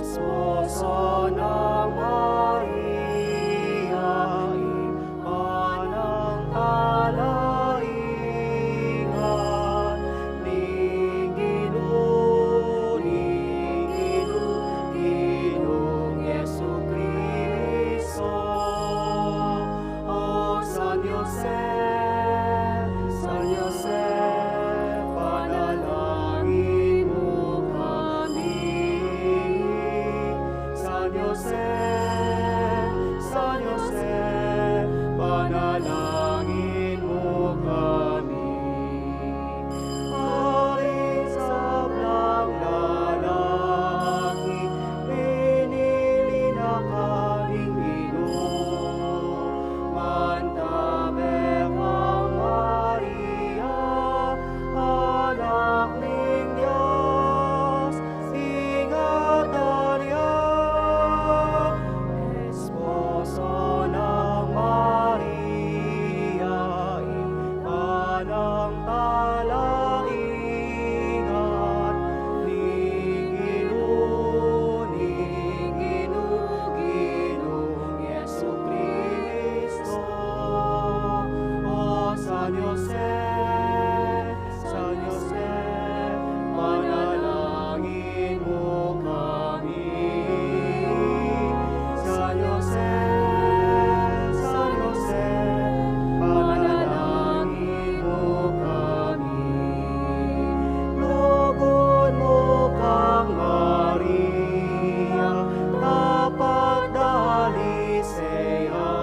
Esposa nang Maria, Panang talaigan ning Ginu, ning Ginu, Ginung Jesucristo. O San Jose, San Jose, panalangin mu kami. San Jose, San Jose, panalangin mu kami. Aring sablang lalaki, pinili na ka ning Ginu. Mantabe kang Maria, anak ning Dios, ingatan ya. Esposa nang Maria, Ibpa nang talaigan ning Ginu, ning Ginu, Ginung Jesucristo. O San Jose, San Jose, panalangin mu kami. San Jose, San Jose, panalangin mu kami. Lugud mu kang Maria, tapat dali seya,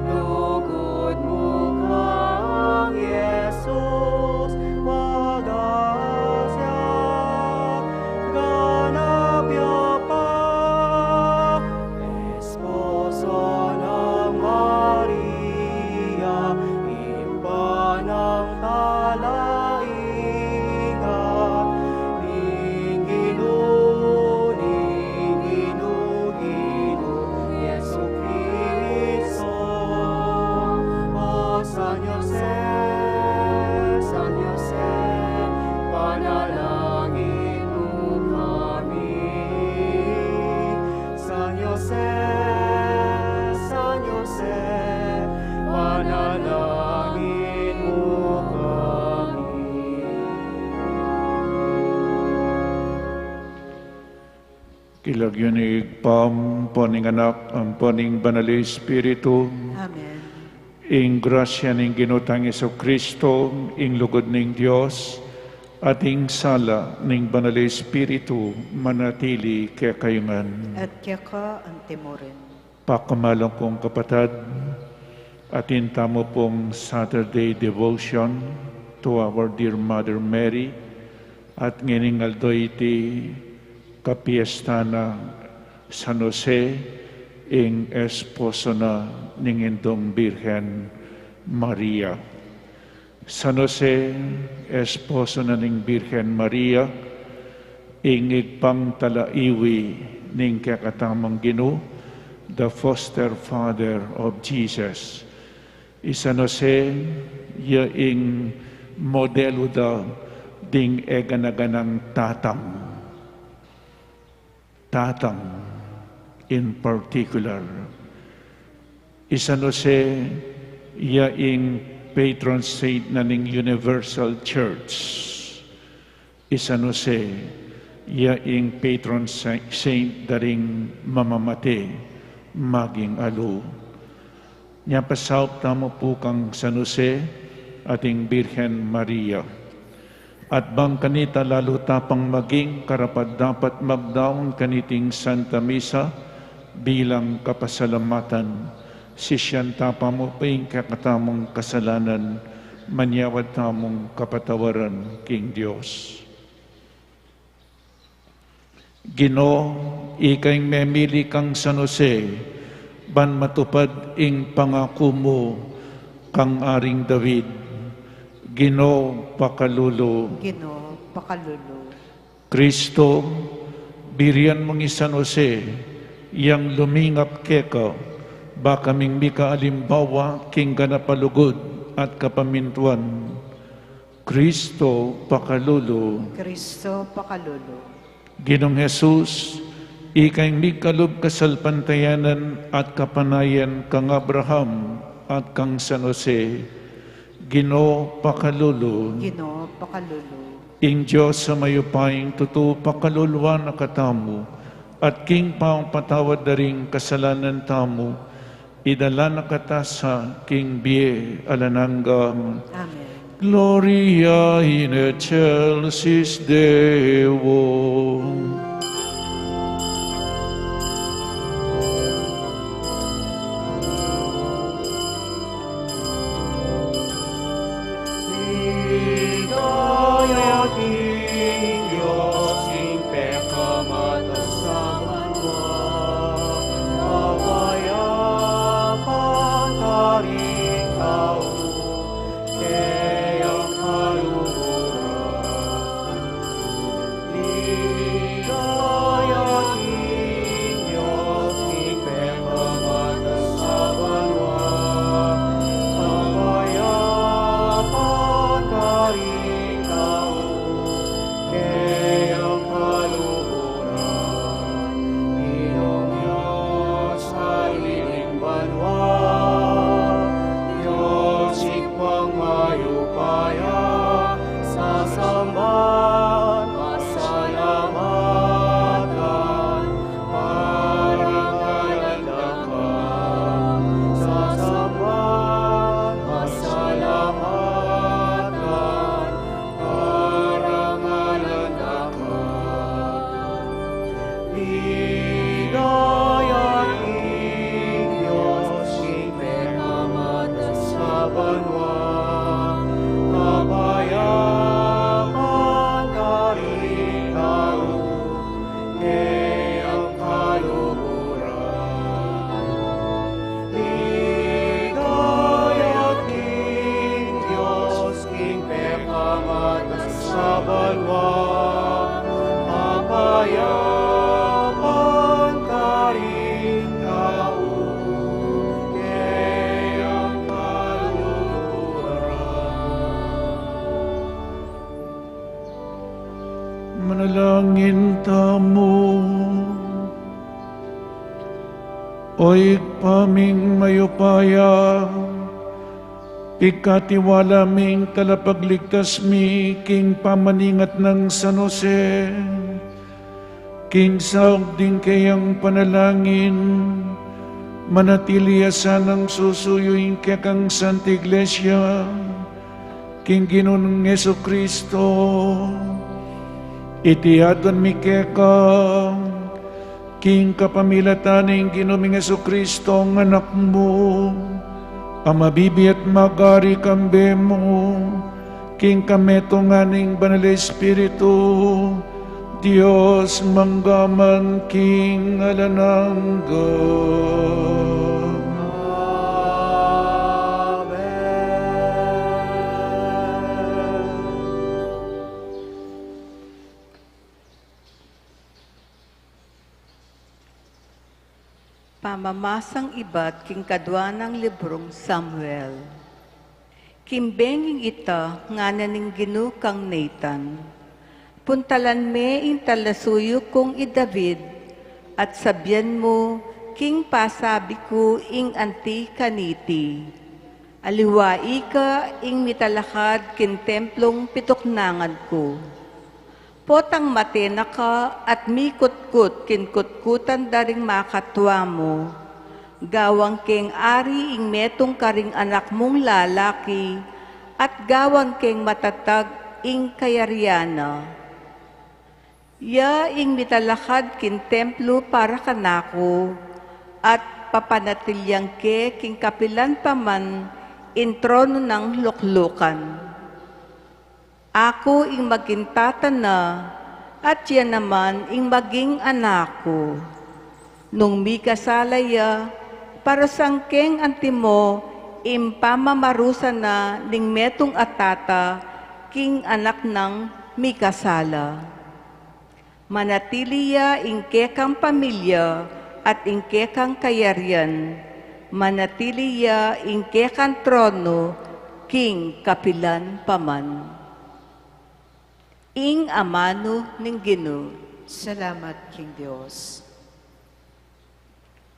lugud mu kang Jesus, wagas ya, ganap ya pa. Esposa nang Maria, Ibpa nang talaigan ning Ginu, ning Ginu, Ginung Jesucristo. O San Jose, San Jose, panalangin mu kami. San Jose, San Jose, panalangin mu kami. King lagyu ning Ibpa, ampo ning Anak, ampo ning Banal a Espiritu. Amen. Ing grasya ning Ginu tang Jesucristo, ing lugud ning Dios, at ing sala ning Banal a Espiritu, manatili kekayu ngan. At keka anti mu rin. Pakamalan kung kapatad, atin tamu pung Saturday devotion to our dear Mother Mary, at ngening aldo iti kapiesta na San Jose, ing esposo na ning Indung Birhen Maria. San Jose, esposo na ning Birhen Maria, ing Ibpang talaiwi ning kekatamung Ginu, the foster father of Jesus. I San Jose, ya ing modelu da ding egana-ganang tatang. Tatang in particular. I San Jose, ya ing patron saint na ning Universal Church. I San Jose, ya ing patron sa-, saint da ring mamamate maging alu. Nya pasaup tamu pu kang San Jose at ing Birhen Maria. At bang kanita lalu ta pang maging karapat-dapat magdaun kaniting Santa Misa bilang kapasalamatan, sisian ta pa mu pa ing kekatamung kasalanan, manyawad tamung kapatawaran king Dios. Ginu, ika ing memili kang San Jose, ban matupad ing pangaku mu kang Aring David. Ginu, pakalulu. Ginu, pakalulu. Kristo, birian mung i San Jose, yang lumingap keka, ba kaming mika alimbawa king ganap a lugud at kapamintuan. Kristo, pakalulu. Kristo, pakalulu. Ginung Jesus, ika ing mikalub kasalpantayanan at kapanayan kang Abraham at kang San Jose. Ginu, pakalulu. Ginu, pakalulu. Ing Dios a mayupayang tutu pakaluluan na katamu, at king pamapatawad da ring kasalanan tamu, idala na kata sa king bie alang angga. Amen. Gloria in excelsis Deo. Ligaya king Dios king pekamatas a banua, kapayapan karing tau, keyang kaluguran. Ligaya king Dios king pekamatas a banua, kapayapan karing tau, keyang kaluguran. Ginung Dios, Ari ning banua, Dios Ibpang mayupaya, sasamban, pasalamatan, parangalan da ka, sasamban, pasalamatan, parangalan da ka. Ligaya ning Dios king pekamatas a banua, kapayapan karing tau, keyang kaluguran. Ligaya king Dios king pekamatas a banua, kapayapan karing tau, keyang kaluguran. Manalangin tamu. O Ibpa ming mayupaya, pigkatiwala mi ing talapagligtas mi king pamaningat nang San Jose. King saup ding keyang panalangin, manatili ya sanang susuyu ing kekang Santa Iglesia king Ginu nang Jesucristo. Iti aduan mi keka, king kapamilatan ning Ginu ming Jesucristo, ing Anak mu, a mabibie at magari kambe mu, king kametungan ning Banal a Espiritu, Dios mangga man king alang angga. Amen. Pamamasang ibat king kadua nang librung Samuel. King benging ita, ngana ning Ginu kang Nathan, "Puntalan me ing talasuyu kung i David, at sabian mu king pasabi ku ing anti kaniti, 'Aliwa ika ing mitalakad king templung pituknangan ku. Potang mate na ka at mikutkut king kutkutan da ring makatua mu, gawan keng ari ing metung karing anak mung lalaki, at gawan keng matatag ing kayarian na. Ya ing mitalakad king templo para kanaku, at papanatilian ke king kapilan pa man ing tronu nang luklukan. Aku ing maging tata na, at ya naman ing maging anak ku. Nung mikasala ya, para sangkeng antimo ing pamamarusa na ning metung a tata king anak nang mikasala. Manatili ya ing kekang pamilya at ing kekang kayarian, manatili ya ing kekang tronu king kapilan pa man.'" Ing amanu ning Ginu. Salamat king Dios.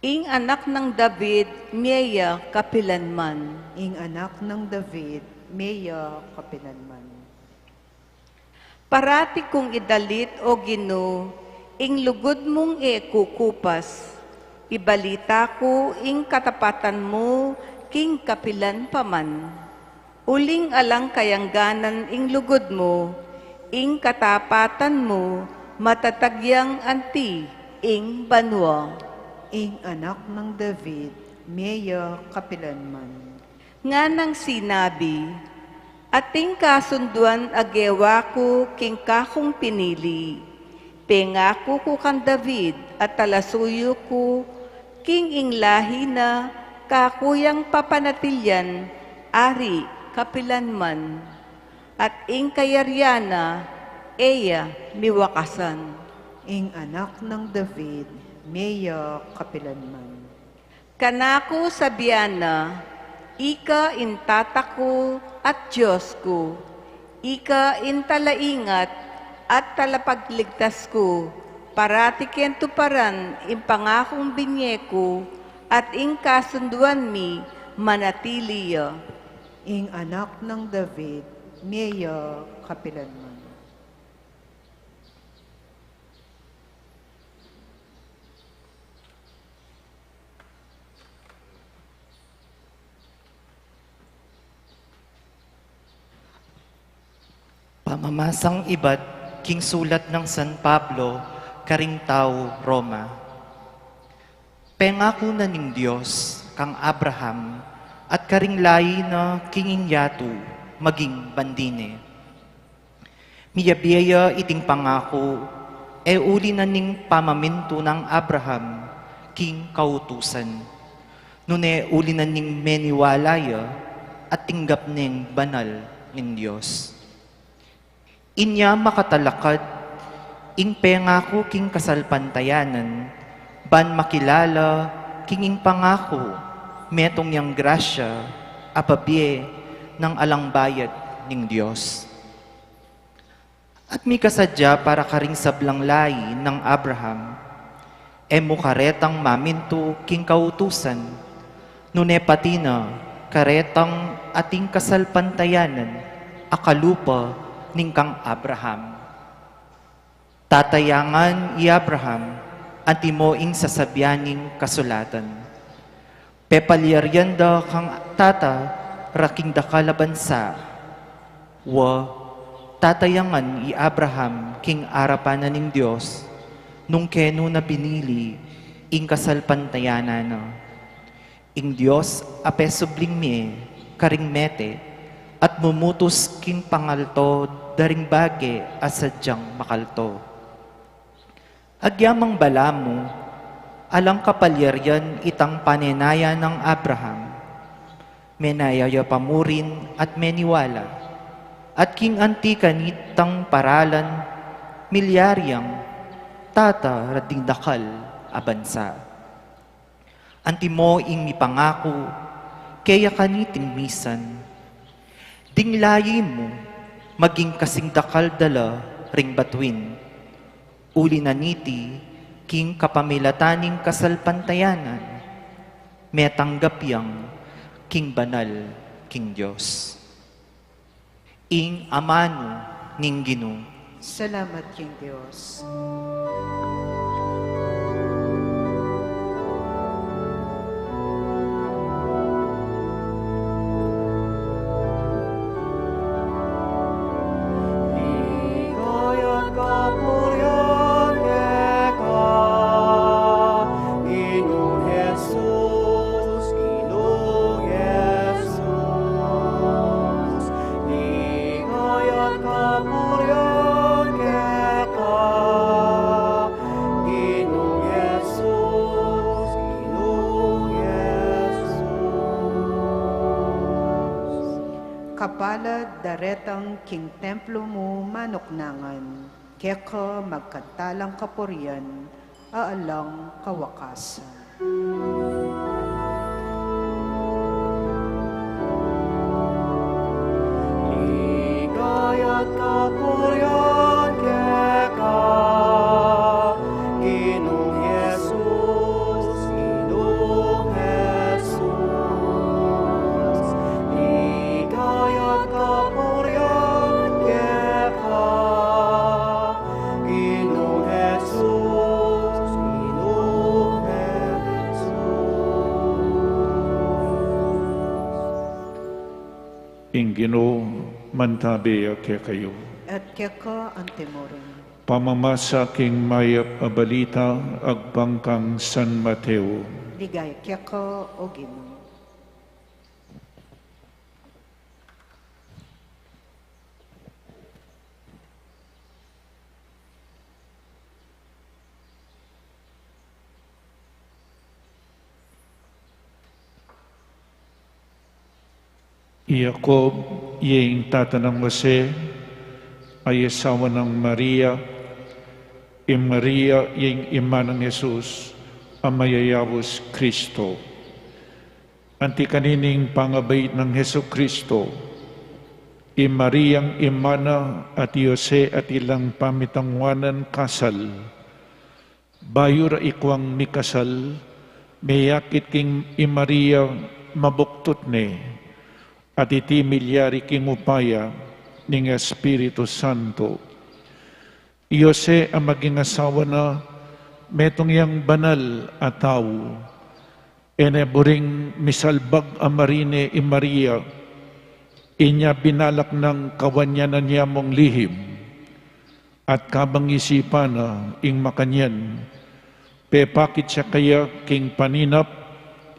Ing anak nang David, mie ya kapilan man. Ing anak nang David, mie ya kapilan man. Parati kung idalit, O Ginu, ing lugud mung e kukupas. Ibalita ku ing katapatan mu king kapilan pa man. Uling alang kayangganan ing lugud mu, ing katapatan mu, matatag yang anti ing banua. Ing anak nang David, mie ya kapilan man. Nganang sinabi, "Ating kasunduan a gewa ku king kakung pinili. Pengaku ku kang David a talasuyu ku, king ing lahi na kaku yang papanatilian ari kapilan man, at ing kayarian na e ya miwakasan." Ing anak nang David, mie ya kapilan man. Kanaku sabian na, "Ika ing Tata ku at Dios ku, ika ing talaingat at talapagligtas ku, parati keng tuparan ing pangakung binie ku, at ing kasunduan mi manatili ya." Ing anak nang David, mie ya kapilan man. Pamamasang ibat king sulat nang San Pablo karing tau Roma. Pengaku na ning Dios kang Abraham at karing lahi na king ing yatu maging bandi ne. Miyabie ya iting pangaku, e uli na ning pamamintu nang Abraham king kautusan, nune uli na ning meniwala ya at tinggap neng banal ning Dios. Inya makatalakad ing pengaku king kasalpantayanan, ban makilala king ing pangaku metung yang grasya a pabie nang alang bayad ning Dios. At mikasadya para karing sablang lahi nang Abraham, e mu karetang mamintu king kautusan, nune pati na karetang ating kasalpantayanan a kalupa ning kang Abraham. Tatayangan i Abraham, antimo ing sasabian ning kasulatan. Pepalyarian da kang tata ra king dakal a bansa. Wa, tatayangan i Abraham king arapan na ning Dios, nung kenu na binili ing kasalpantayanan na. Ing Dios a pesubling mie karing mete, at mumutus king pangalto da ring bage a sadyang makalto. Agyamang balamu, alang kapalyarian itang panenaya nang Abraham, menaya ya pa mu rin at meniwala, at king anti kanitang paralan, milyari yang tata ra ding dakal a bansa. Antimo ing mipangaku keya kaniting misan, ding layi mu maging kasing dakal da la ring batuin, uli na niti king kapamilatan ning kasalpantayanan, metanggap yang king banal king Dios. Ing amanu ning Ginu. Salamat king Dios. Ligaya at kapurian keka, Ginung Jesus, Ginung Jesus, ligaya at kapurian keka, Ginung Jesus, Ginung Jesus. Kapalad daretang king templo mu manuknangan, keka magkantalang kapurian a alang kawakasan. Ligaya at kapurian keka, Ginung Jesus, Ginung Jesus, ligaya at kapurian keka, Ginung Jesus, Ginung Jesus. Ing Ginu mantabe ya kekayu. At keka antimurin. Pamamasa king mayap a balita agpang kang San Mateo. Ligaya keka, O Ginu. I Jacob, ya ing tata nang Jose, a asawa nang Maria, i Maria, ya ing ima nang Jesus, a mayayaus Kristo. Anti kanining pangabait nang Jesucristo, i Mariang ima na at i Jose at ilang pamitanguanan kasal. Bayu ra ikuang mikasal, meyakit king i Maria mabuktut ne, at iti milyari king upaya ning Espiritu Santo. I Jose a maging asawa na, metung yang banal a tau. E ne buring misalbag a marine i Maria, inya binalak nang kawanyanan ya mung lihim, at kabang isipan na ing makanyan, pepakit ya kaya king paninap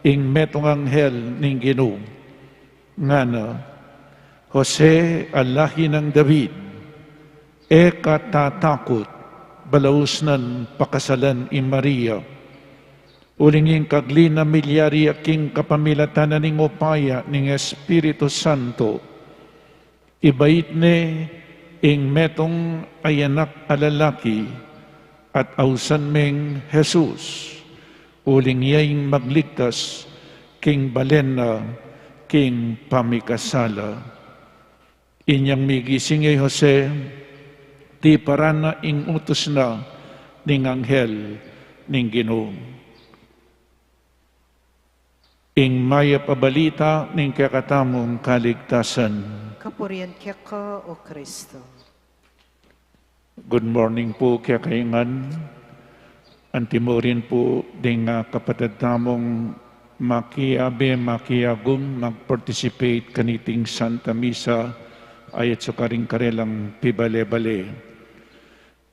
ing metung anghel ning Ginu. Ngana, Jose a lahi nang David, e ka tatakut balausnan pakasalan i Maria. Uling ing kagli na milyari ya king kapamilatan na ning upaya ning Espiritu Santo. Ibait ne ing metung a anak a lalaki at ausan meng Jesus, uling ya ing magligtas king balen na king pamikasala. Inyang migising ya i Jose, tiparan na ing utus na ning anghel ning Ginu. Ing mayap a balita ning kekatamung kaligtasan. Kapurian keka, O Kristo. Good morning pu kekayu ngan. Antimurin pu ding, ah, kapatad tamung makiabe, makiagum, mag-participate kaniting Santa Misa, ayat su karing karelang pibale-bale.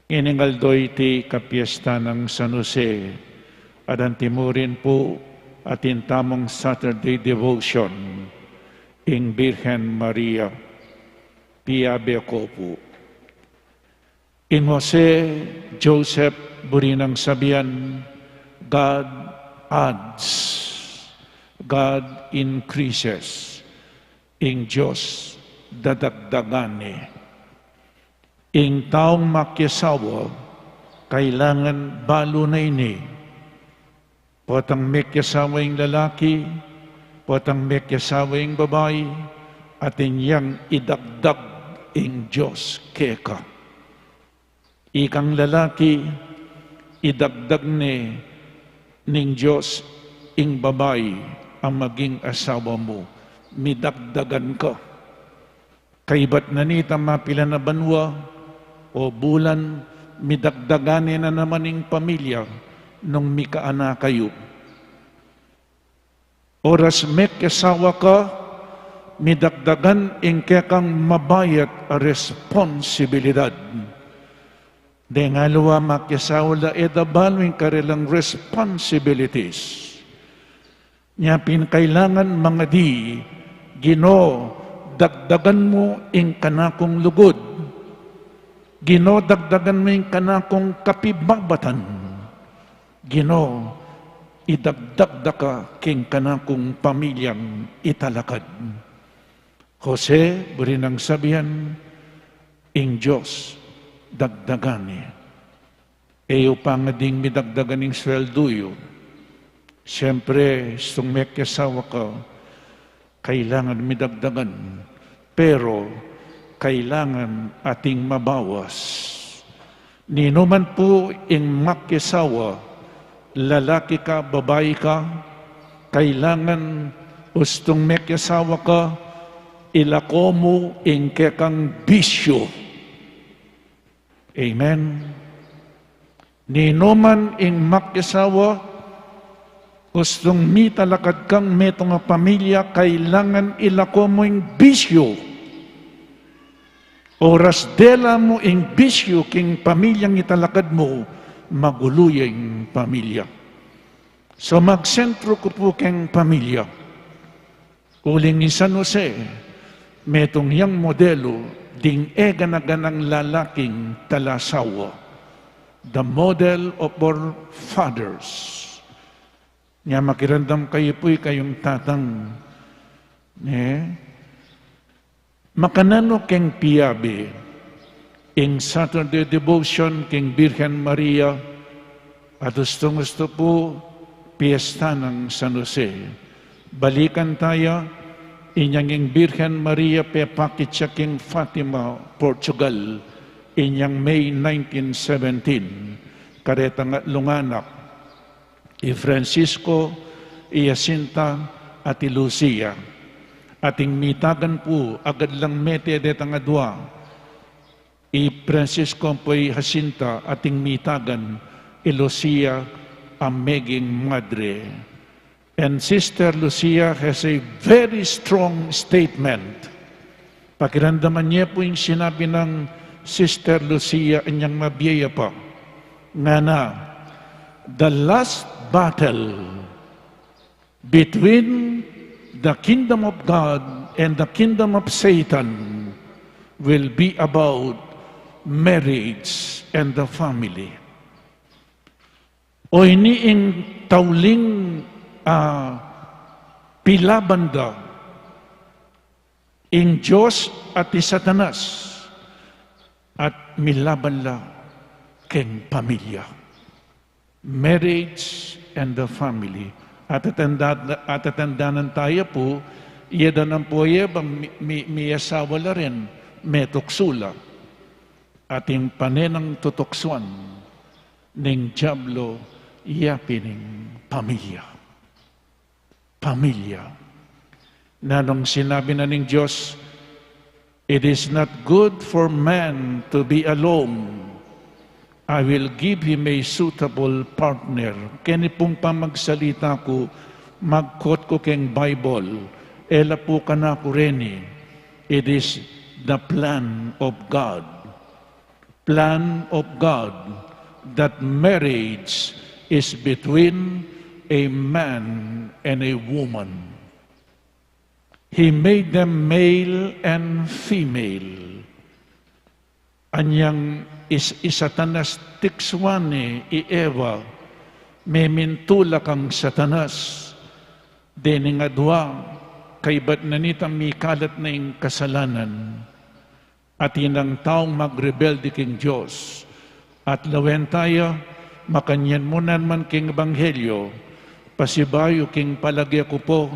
Ining aldo iti kapiesta nang San Jose, at antimurin pu atin tamung Saturday devotion, ing Birhen Maria. Piabe ko pu. Ing Jose, Joseph, buri nang sabian, God adds, God increases. Ing Dios dadagdagan ne. Ing taung makiasawa, kailangan balu na ini. Potang mekiasawa ing lalaki, potang mekiasawa ing babai, atin yang idagdag ing Dios keka. Ikang lalaki, idagdag ne ning Dios ing babai a maging asawa mu, midagdagan ka. Kaybat na nita mapilan a banua o bulan, midagdagan ne na naman ing pamilya nung mikaanak kayu. Oras mekiasawa ka, midagdagan ing kekang mabayat a responsibilidad. Deng aliwa makiasawa la e da balu ing karelang responsibilities. Nya pin kailangan mangadi, Ginu, dagdagan mu ing kanakung lugud. Ginu, dagdagan mu ing kanakung kapibabatan. Ginu, idagdag da ka king kanakung pamilyang italakad. Jose, buri nang sabian, ing Dios dagdagan ne. E yu pa ngading midagdagan ing sweldu yu. Siyempre, istung mekiasawa ka, kailangan midagdagan. Pero, kailangan ating mabawas. Ninuman pu ing makiasawa, lalaki ka, babai ka, kailangan ustung mekiasawa ka, ilako mu ing kekang bisyu. Amen. Ninuman ing makiasawa, ustung mitalakad kang metung a pamilya, kailangan ilako mu ing bisyu. Oras dela mu ing bisyu king pamilyang italakad mu, magulu ya ing pamilya. So magsentru ku pu keng pamilya. Uling i San Jose, metung yang modelu ding e gana-ganang lalaking talasawa. The model of our fathers. Nya makiramdam kayu pu, ikayung tatang, ne? Makananu keng piabe ing Saturday devotion king Birhen Maria, at ustung-ustu pu piesta nang San Jose. Balikan taya, inyang ing Birhen Maria pepakit ya king Fatima, Portugal, inyang May nineteen seventeen, karetang atlung anak, i Francisco, i Jacinta, at i Lucia. Ating mitagan pu, agad lang mete detang adua, i Francisco ampo i Jacinta, ating mitagan, i Lucia, a meging madre. And Sister Lucia has a very strong statement. Pakiramdaman ye pu ing sinabi nang Sister Lucia inyang mabie ya pa. Ngana, the last battle between the kingdom of God and the kingdom of Satan will be about marriage and the family. O ini ing tauling, ah, pilaban da ing Dios at i Satanas, at milaban la keng pamilya. Marriage and the family. At atanda-, at atandanan taya pu, iya da nang pu ye bang mi-, mi-, miyasawa la rin, metuksu la. Ating pane nang tutuksuan ning Diablo, iya pin ing pamilya. Pamilya. Nanung sinabi na ning Dios, "It is not good for man to be alone. I will give him a suitable partner." Keni pung pamagsalita ku, magkot ku keng Bible, e la pu kanaku reni. It is the plan of God. Plan of God that marriage is between a man and a woman. He made them male and female. Anyang is-, i Satanas, tiksuan ne i Eva, memintu la kang Satanas. Dening adua, kaybat na nita mikalat na ing kasalanan. Atin nang taung magrebelde king Dios. At lawen taya, makanyan mu naman king ebanghelyo, Pasibayu king palage ku pu,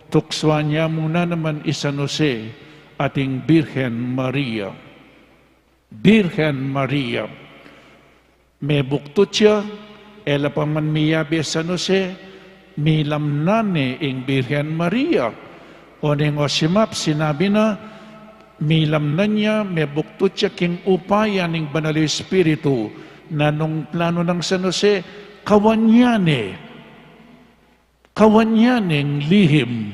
tuksuan ya mu na naman i San Jose at ing Birhen Maria. Birhen Maria. Mebuktut ya, e la pa man miyabe San Jose, milamnan ne ing Birhen Maria. O ning osimap, sinabi na, milamnan ya, mebuktut ya king upaya ning Banal Espiritu. Nanung planu nang San Jose? Kawan ya ne. Kawan ya neng lihim.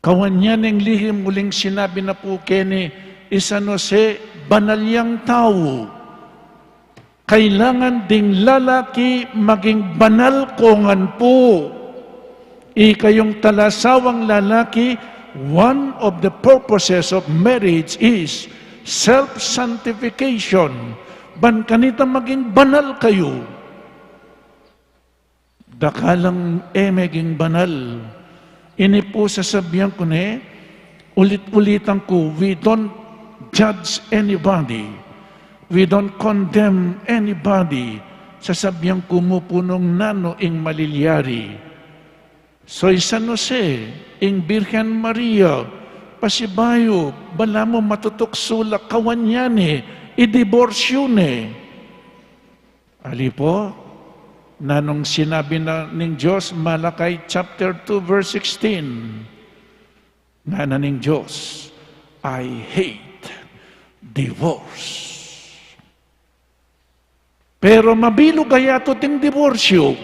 Kawan ya neng lihim. Uling sinabi na pu keni i San Jose, banal yang tau. Kailangan ding lalaki maging banal, kongan pu. Ikayung talasawang lalaki, one of the purposes of marriage is self-sanctification. Ban kanita maging banal kayu. Dakal lang e meging banal. Ini pu sasabian ku ne, ulit-ulitan ku, we don't judge anybody. We don't condemn anybody. Sasabian ku mu pu nung nanu ing malilyari. So, i San Jose, ing Birhen Maria, pasibayu, balamu matutuksu la, kawan ya ne, idiborsyu ne. Ali pu, nanung sinabi na ning Dios, Malachi chapter two, verse sixteen. Ngana ning Dios, "I hate divorce." Pero mabilug a yatu ing diborsyu.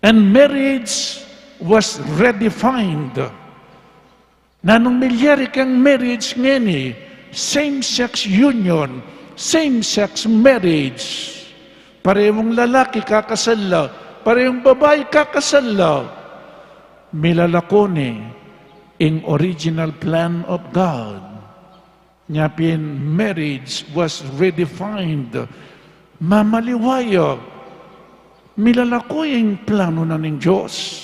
And marriage was redefined. Nanung milyari keng marriage ngeni? Same-sex union, same-sex marriage. Parehung lalaki kakasal la, parehung babai kakasal la. Milalako ne ing original plan of God. Nya pin, marriage was redefined. Mamaliwa ya, milalako ing planu na ning Dios.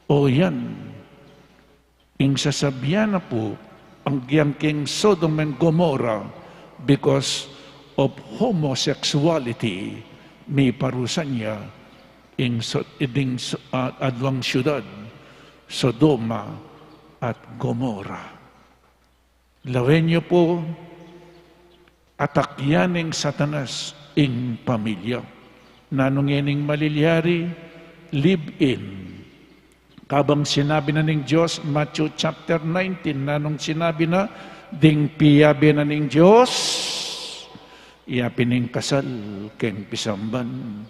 O yan, ing sasabian na pu, agyang king Sodom and Gomorrah, because of homosexuality, miparusan ya ing so-, iding so-, ah, adwang syudad, Sodoma at Gomorrah. Lawen yu pu, atak ya ning Satanas ing pamilya. Nanu ngening malilyari? Live-in. Kabang sinabi na ning Dios, Matthew chapter nineteen, nanung sinabi na? Ding piyabe na ning Dios, iya pin ing kasal keng pisamban.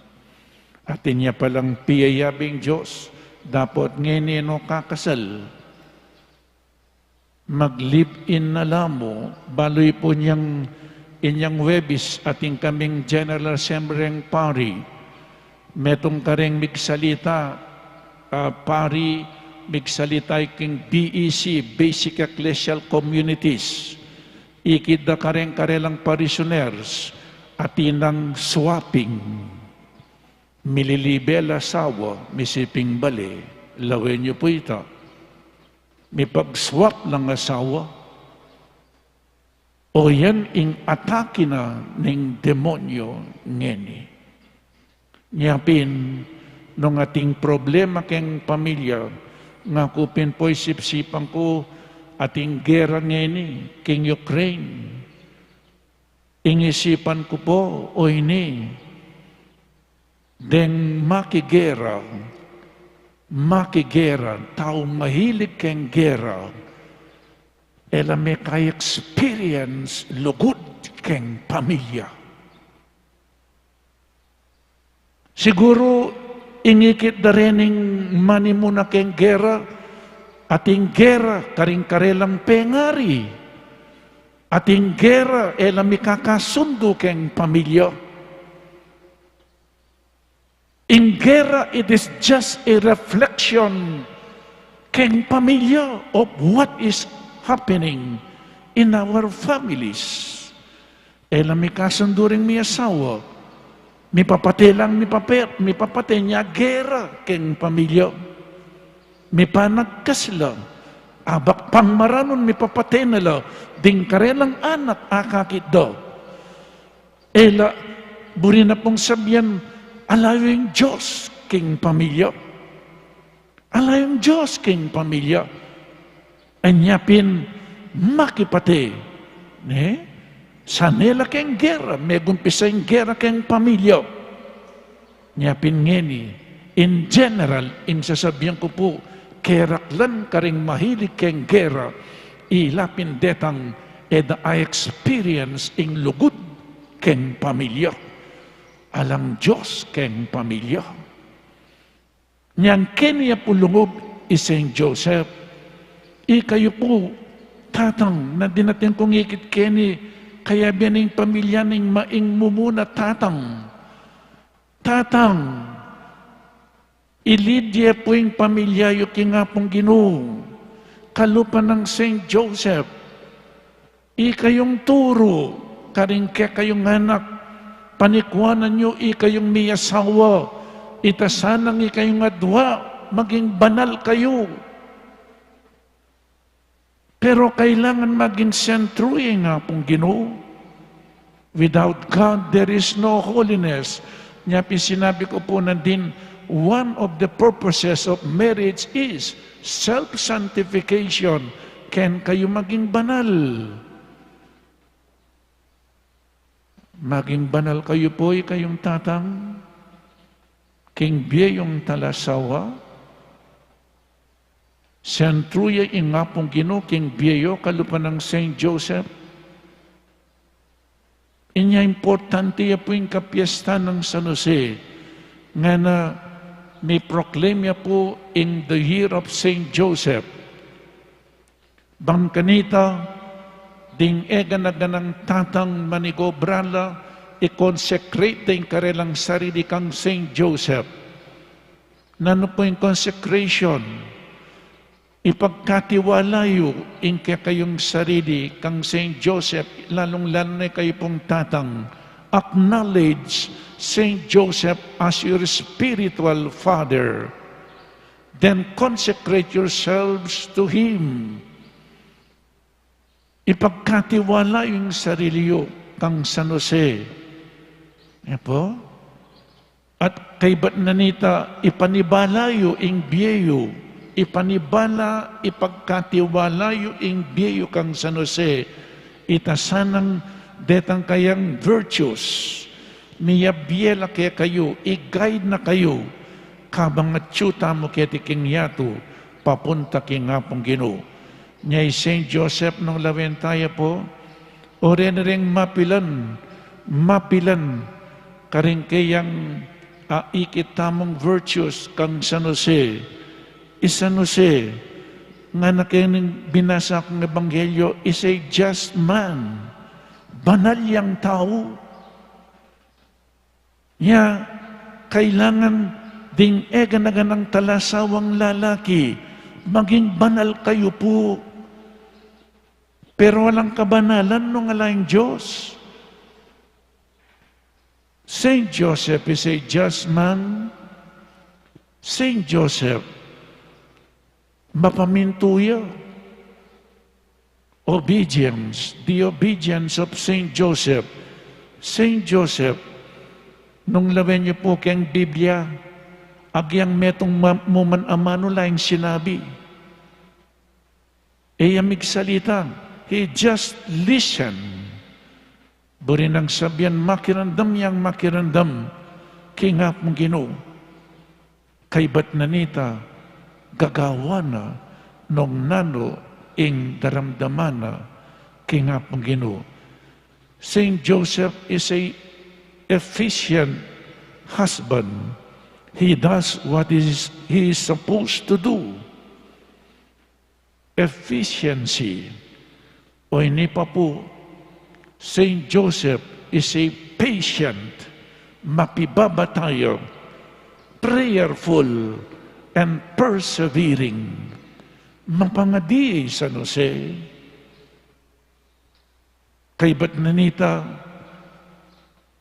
Atin ya palang piyayabe ing Dios, dapot ngeni no kakasal, mag-live-in na la mu. Balu yu pu inyang, inyang Huwebes atin kaming General Assembly reng pari. Metung kareng migsalita, ah, pari, migsalita king B E C, Basic Ecclesial Communities. Ikit da kareng karelang parishioners, atin nang swapping. Mililibe la asawa, misiping bale, lawen yu pu ita. Mipag-swap lang asawa. O yan ing atake na ning demonyo ngeni. Nya pin, nung ating problema keng pamilya, ngaku pin pu isip-isipan ku ating gera ngeni keng Ukraine. Ing isipan ku pu, o ini, deng makigera, makigera, tau mahilig keng gera, e la meka-experience lugud keng pamilya. Siguru, ing ikit da rening manimuna keng gera, ating gera karing karelang pengari, ating gera e la mikakasundu keng pamilya. Ing gera, it is just a reflection keng pamilya of what is happening in our families. E la mikasundu ring miyasawa, mipapate lang, mipape-, mipapate, nya gera keng pamilya. Mipanagkas la, abak pang maranun mipapate na la, ding karelang anak akakit da. E la, buri na pung sabian, Ala yung Dios king pamilya. Ala yung Dios king pamilya. Anya pin makipate, ne? Sane la keng gera, megumpisa ing gera keng pamilya. Nya pin ngeni, in general, ing sasabian ku pu, keraklan karing mahilig keng gera, ila pin detang e da a-experience ing lugud keng pamilya. Alang Dios keng pamilya. Nyang keni ya pu lungub i Saint Joseph, ikayu pu, tatang, nandin atin kung ikit keni, kayabe ning pamilya ning maing mumuna, tatang. Tatang, i-lead ye pu ing pamilya yu king Apung Ginu. Kalupa nang Saint Joseph, ikayung turu karing kekayung anak, panikuanan yu ikayung miyasawa, ita sanang ikayung adua, maging banal kayu. Pero kailangan maging sentru ye ing Apung Ginu. Without God, there is no holiness. Nya pin sinabi ku pu nandin, one of the purposes of marriage is self-sanctification. Ken kayu maging banal. Maging banal kayu pu, ikayung tatang, king bie yung talasawa. Sentru ye ing Apung Ginu king bie yu, kalupa nang Saint Joseph. Inya importante ya pu ing kapiesta nang San Jose. Ngana mi-proclaim ya pu ing the year of Saint Joseph. Bang kanita, ding e gana-ganang tatang manigobra la, i-consecrate da ing karelang sarili kang Saint Joseph. Nanu pu ing consecration? Ipagkatiwala yu ing kekayung sarili kang Saint Joseph, lalung-lalu na ikayu pung tatang. Acknowledge Saint Joseph as your spiritual father. Then consecrate yourselves to Him. Ipagkatiwala yu ing sarili yu kang San Jose. E pu? At kaybat na nita, ipanibala yu ing bie yu. Ipanibala, ipagkatiwala yu ing bie yu kang San Jose. Ita sanang detang kayang virtues. Miyabie la kekayu, i-guide na kayu, kabang atyu tamu keti king yatu, papunta king Apung Ginu. Nya i Saint Joseph nung lawen taya pu, o reni reng mapilan, mapilan, karing keyang, a, ikit tamung virtues kang San Jose. I San Jose, ngana keng binasa kung ebanghelyo, is a just man. Banal yang tau. Nya, kailangan ding e gana-ganang talasawang lalaki, maging banal kayu pu. Pero alang kabanalan nung ala ing Dios. Saint Joseph is a just man. Saint Joseph, mapamintu ya. Obedience, the obedience of Saint Joseph. Saint Joseph, nung lawen yu pu keng Biblia, agyang metung ma-, mu man amanu la ing sinabi. E ya migsalita, he just listened. Buri nang sabian, makiramdam yang makiramdam king Apung Ginu. Kaybat na nita, gagawan na nung nanu ing daramdaman na king Apung Ginu. Saint Joseph is a efficient husband. He does what is, he is supposed to do. Efficiency. O ini pa pu, Saint Joseph is a patient, mapibabatayo, prayerful, and persevering. Mapangadi i San Jose. Kaybat na nita,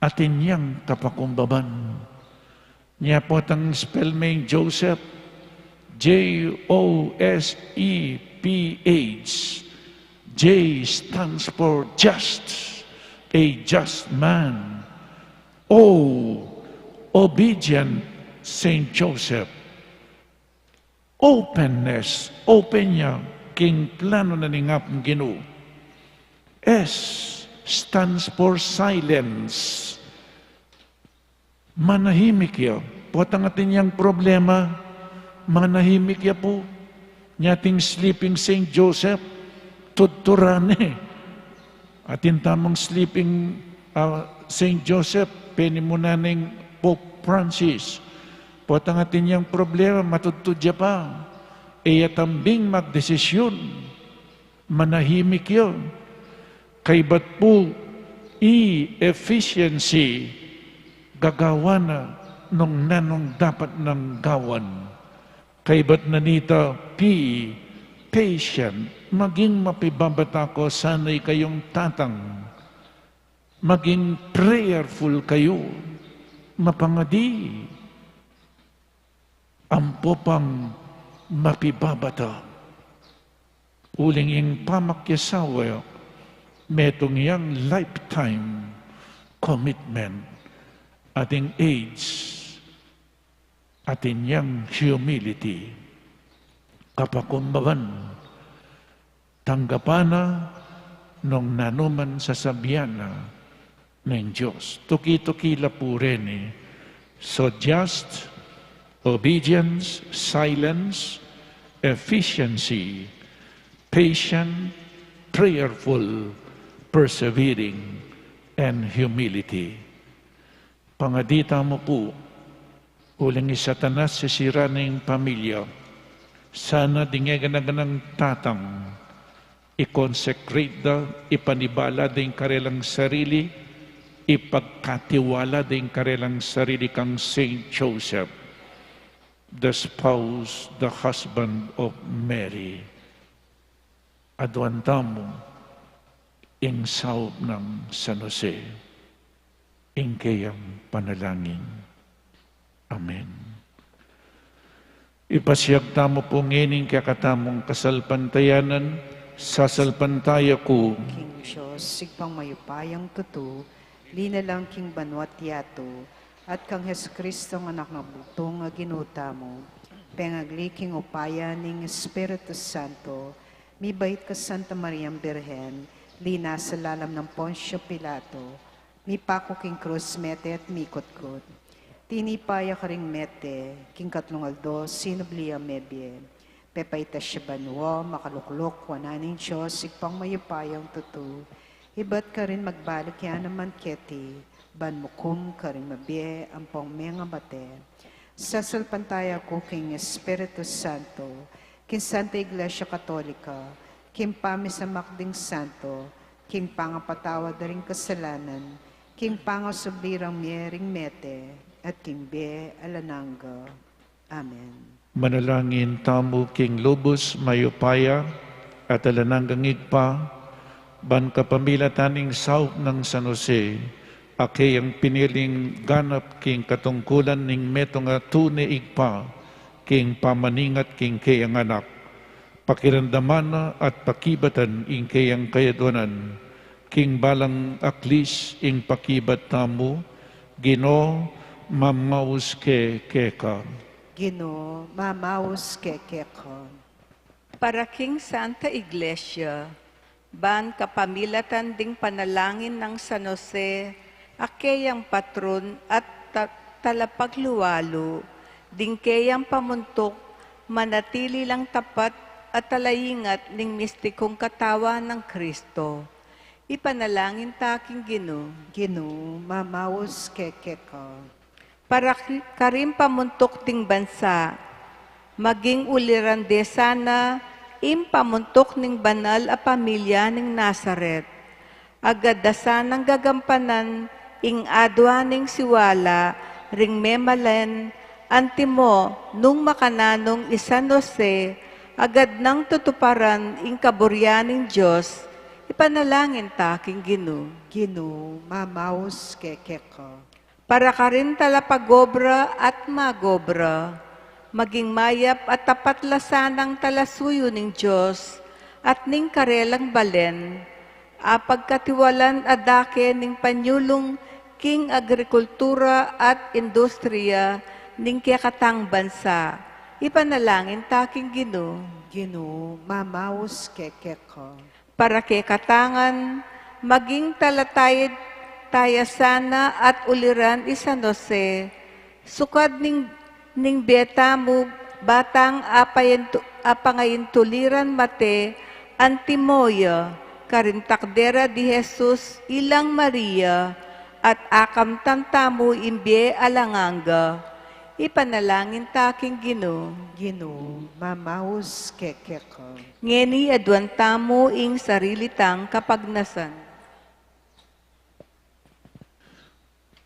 atin yang kapakumbaban. Nya potang spell me ing Joseph, J O S E P H. J stands for just, a just man. O, Obedient Saint Joseph. Openness, open ya king plano na ning Apung Ginu. S stands for silence. Manahimik ya. Potang atin yang problema, manahimik ya pu. Nya ating sleeping Saint Joseph, tuturan e. Atin tamung sleeping, ah, Saint Joseph, penimunan ning Pope Francis. Potang atin yang problema, matudtud ya pa. E ya tambing magdesisyun. Manahimik ya. Kaybat pu, E, efficiency, gagawa na nung nanung dapat nang gawan. Kaybat na nita, P, patient, maging mapibabata ko sana ikayung tatang. Maging prayerful kayu, mapangadi. Ampo pang mapibabata. Uling ing pamakyasawa, metung yang lifetime commitment, ating age, atin yang humility. Kapakumbaban, tanggapan na nung nanuman sasabian na ning Dios. Tuki-tuki la pu reni. So just, obedience, silence, efficiency, patient, prayerful, persevering, and humility. Pangadi tamu pu, uling i Satanas sisiran ing pamilya. Sana ding e gana-ganang tatang, i-consecrate da, ipanibala da ing karelang sarili, ipagkatiwala da ing karelang sarili kang Saint Joseph, the spouse, the husband of Mary. Aduan tamu ing saup nang San Jose, ing keyang panalangin. Amen. Ipasiag tamu pu ngeni ing kekatamung kasalpantayanan, sasalpantaya ku. King Dios, Ibpang mayupayang tutu, linalang king banua't yatu, at kang Jesucristo a Anak nang bugtung a Ginu tamu, pengagli king upaya ning Espiritu Santo, mibait kang Santa Mariang Birhen, linasa lalam nang Poncio Pilato, mipaku king krus, mete at mikutkut. Tinipa ya karing mete, king katlung aldo sinubli yang mebie. Pepaitas ya banua, makalukluk wanan ning Dios, Ibpang mayupayang tutu. Ibat karin magbalik ya naman keti, ban mukum karing mabie ampong mengamate. Sasalpantaya ku king Espiritu Santo, king Santa Iglesia Katolika, king pamisamak ding santo, king pangapatawad da ring kasalanan, king pangasubli rang mie ring mete, at king bie alang angga. Amen. Manalangin tamu king lubus mayupaya at alang anggang Ibpa, ban kapamilatan ning saup nang San Jose, a keyang piniling ganap king katungkulan ning metung a tune Ibpa, king pamaningat king keyang anak. Pakiramdaman na at pakibatan ing keyang kayaduanan, king balang aklis ing pakibat tamu, Ginu, mamaus ke keka. Ginu, mamaus ke keka. Para king Santa Iglesia, ban kapamilatan ding panalangin nang San Jose, a keyang patron at ta-, talapagluwalu, ding keyang pamuntuk, manatili lang tapat at talaingat ning mistikung katawan nang Kristo. Ipanalangin ta king Ginu. Ginu, mamaus ke keka. Para ki-, karing pamuntuk ding bansa, maging uliran de sana ing pamuntuk ning banal a pamilya ning Nazaret. Agad da sanang gagampanan ing adua ning siwala ring memalen, antimo nung makananung i San Jose, agad nang tutuparan ing kaburian ning Dios, ipanalangin ta king Ginu. Ginu, mamaus ke keka. Para karing talapagobra at magobra, maging mayap at tapat la sanang talasuyu ning Dios at ning karelang balen, a pagkatiwalan a dake ning panyulung king agrikultura at industriya ning kekatang bansa. Ipanalangin ta king Ginu. Ginu, mamaus kekeka. Para kekatang maging talatayud taya sana at uliran i San Jose, sukad ning, ning bie tamu batang apayentu-, apangayintuliran mate, antimo ya, karin takdera di Jesus ilang Maria, at akamtan tamu ing bie alang angga. Ipanalangin ta king Ginu. Ginu, mamaus kekeka. Ngeni aduan tamu ing sarili tang kapagnasan.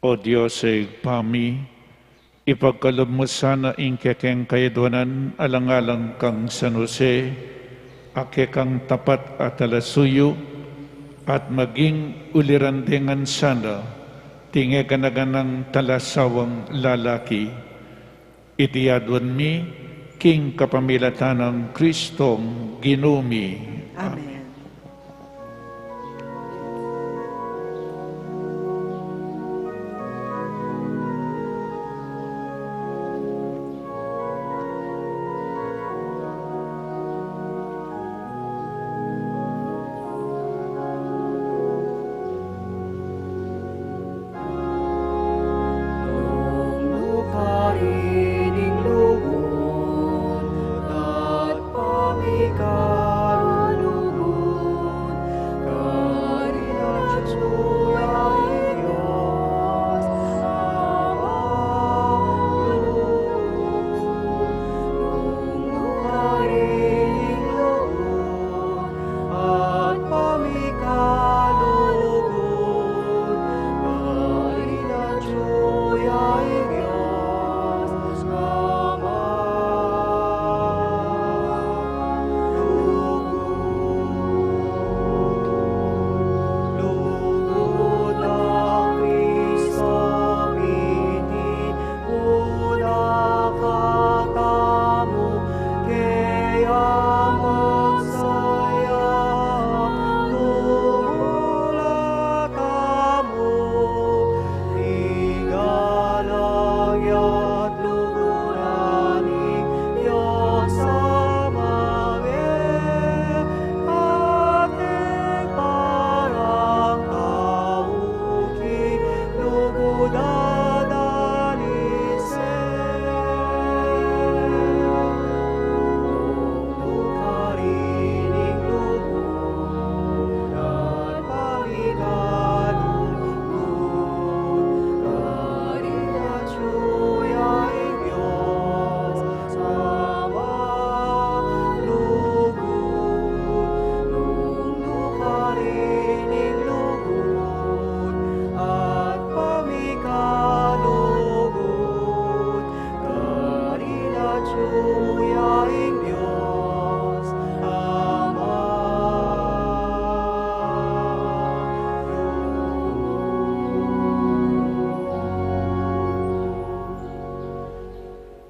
O Dios, Ibpa mi, ipagkalub mu sana ing kekeng kayaduanan alang-alang kang San Jose, a kekang tapat a talasuyu, at maging uliran de ngan sana ding e gana-ganang talasawang lalaki. Iti aduan mi king kapamilatan nang Kristong Ginu mi. Amen. Amen.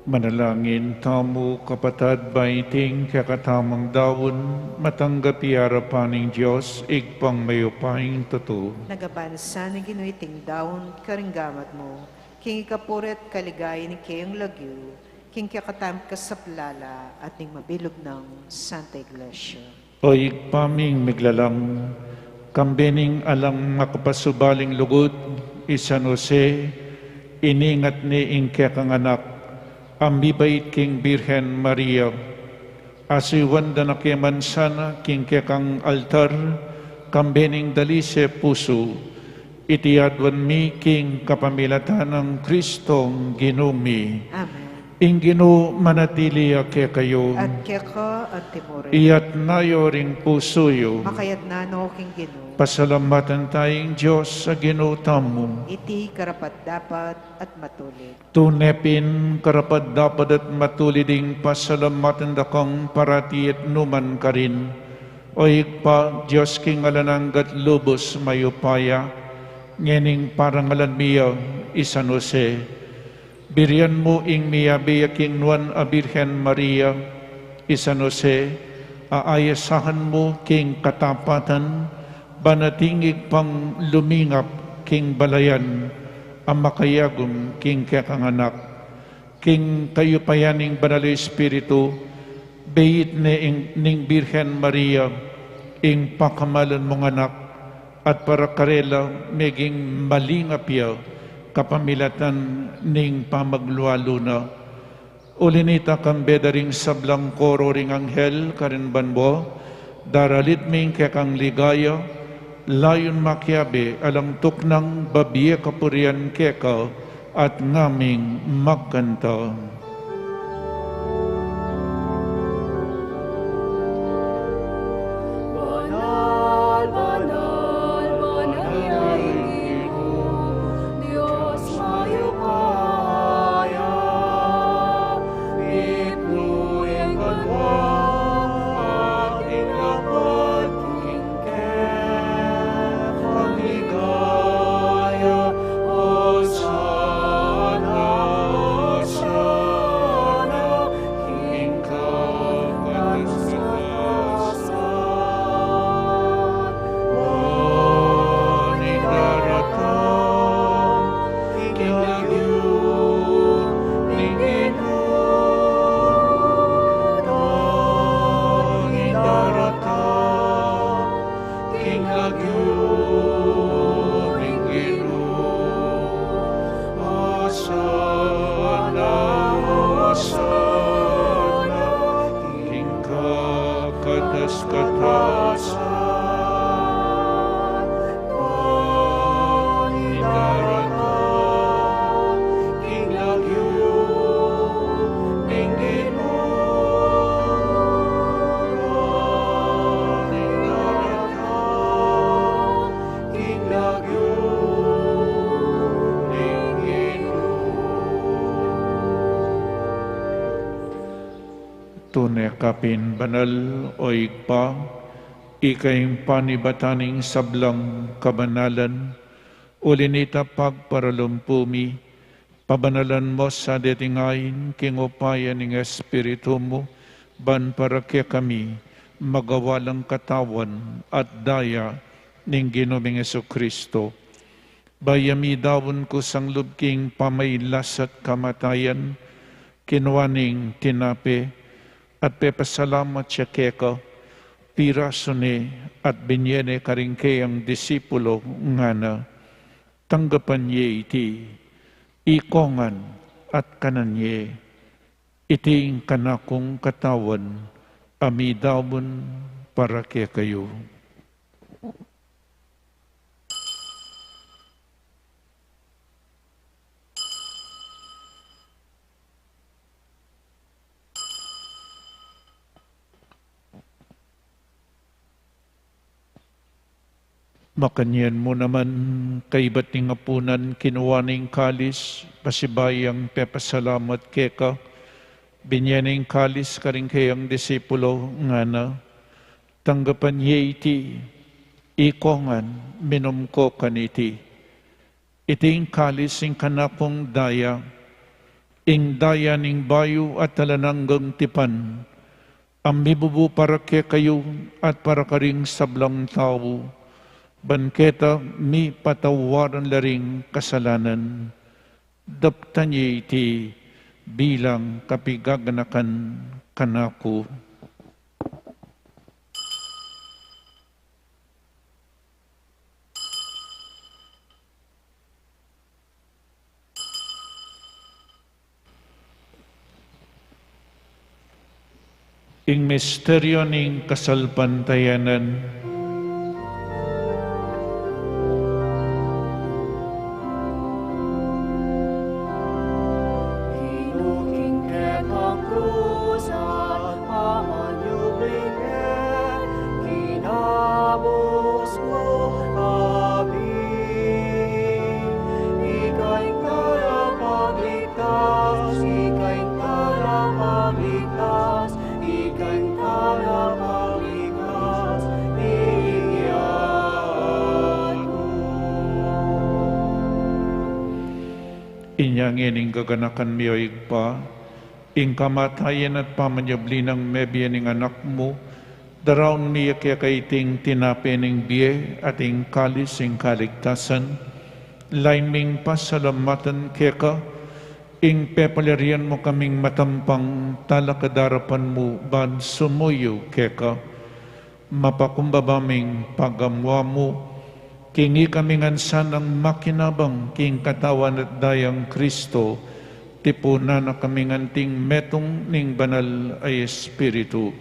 Manalangin tamu, kapatad, ba iting kekatamung daun matanggap ya arapan ning Dios, Ibpang mayupayang tutu. Nagaban sa ning Ginu iting daun karing gamat mu, king ikapuri't kaligayan ning kayang lagyu, king kekatamung kasaplalan at ning mabilug nang Santa Iglesia. O Ibpa ming miglalang, kambe ning alang makapasubaling lugud, i San Jose, iningat ne ing kekang anak a mibait king Birhen Maria. Asuyuan da na ke man sana king kekang altar, kambe ning dalise pusu, iti aduan mi king kapamilatan nang Kristong Ginu mi. Amen. Ing Ginu manatili ya kekayu. At keka antimurin. Iyatas yu ring pusu yu. Makayatas no king Ginu. Pasalamatan taya ing Dios a Ginu tamu. Iti karapat-dapat at matulid. Tune pin karapat-dapat at matulid ing pasalamatan da kang parati at nukarin man, O Ibpa, Dios king alang angga at lubus mayupaya. Ngening parangalan mi ya i San Jose. Burian mu ing miyabe ya king nuan a Birhen Maria, i San Jose, a ayasahan mu king katapatan, ban ating Ibpang lumingap king balayan a makayagum king kekang anak, king kayupayan ning Banal a Espiritu, beit ne ing, ning Birhen Maria, ing pakamalan mung anak, at para karela meging malingap ya kapamilatan ning pamaglualu na. Uli nita, kambe da ring sablang koro ring anghel karin banua, daralit mi ing kekang ligaya, layun makiabe alang tuknang babie kapurian keka at ngaming magkanta. Banal, banal, banal ya ing Ginu, Dios mayupaya, mitmu ing banua at ing lapad king kekang ligaya. Hosana, Hosana, king kakatas-katasan. Ban ing daratang king lagyu ning Ginu, ban ing daratang king lagyu ning Ginu. Hosana, Hosana, king kakatas-katasan. Ban ing daratang king lagyu ning Ginu, ban ing daratang king lagyu ning Ginu. Tune ka pin banal, o Ibpa, ika ing panibatan ning sablang kabanalan. Uli nita, pagparalumpu mi, pabanalan mu sa deting ain king upaya ning Espiritu mu, ban para kekami magawa lang katawan at daya ning Ginu ming Jesucristo. Bayu ya midaun kusang lub king pamailas at kamatayan, kinua ne ing tinape at pepasalamat ya keka, pirasu ne at binie ne karing keyang disipulo, ngana: Tanggapan ye iti, ikongan at kanan ye. Iti ing kanakung katawan a midaun para kekayu. Makanyan mu naman, kaibat ning apunan, kinua ne ing kalis, pasibayu yang pepasalamat keka, binie ne ing kalis karing keyang disipulo, ngana: Tanggapan ye iti, ikongan, minum ko kaniti. Iti ing kalis ing kanakung daya, ing daya ning bayu at alang anggang tipan, a mibubu para kekayu at para karing sablang tau, ban keta mipatawaran la ring kasalanan. Daptan ye iti bilang kapigaganakan kanaku. Ing misteryo ning kasalpantayanan. King kekang krus at pamanyubling e, kinabus mu, Abi. Ika ing talapagligtas, ika ing talapagligtas, ika ing talapagligtas ning yatu. Inya ngeni, gaganakan mi, o Ibpa, ing kamatayan at pamanyubli nang mebie ning Anak mu, daraun mi ya keka iting tinape ning bie at ing kalis ning kaligtasan. Lain ming pasalamatan keka, ing pepaliarian mu kaming matampang talakad king arapan mu ban sumuyu keka. Mapakumbaba ming pagamuan mu, king ikami ngan sanang makinabang king katawan at dayang Kristo, tipunan na kami ngan anting metung ning Banal a Espiritu.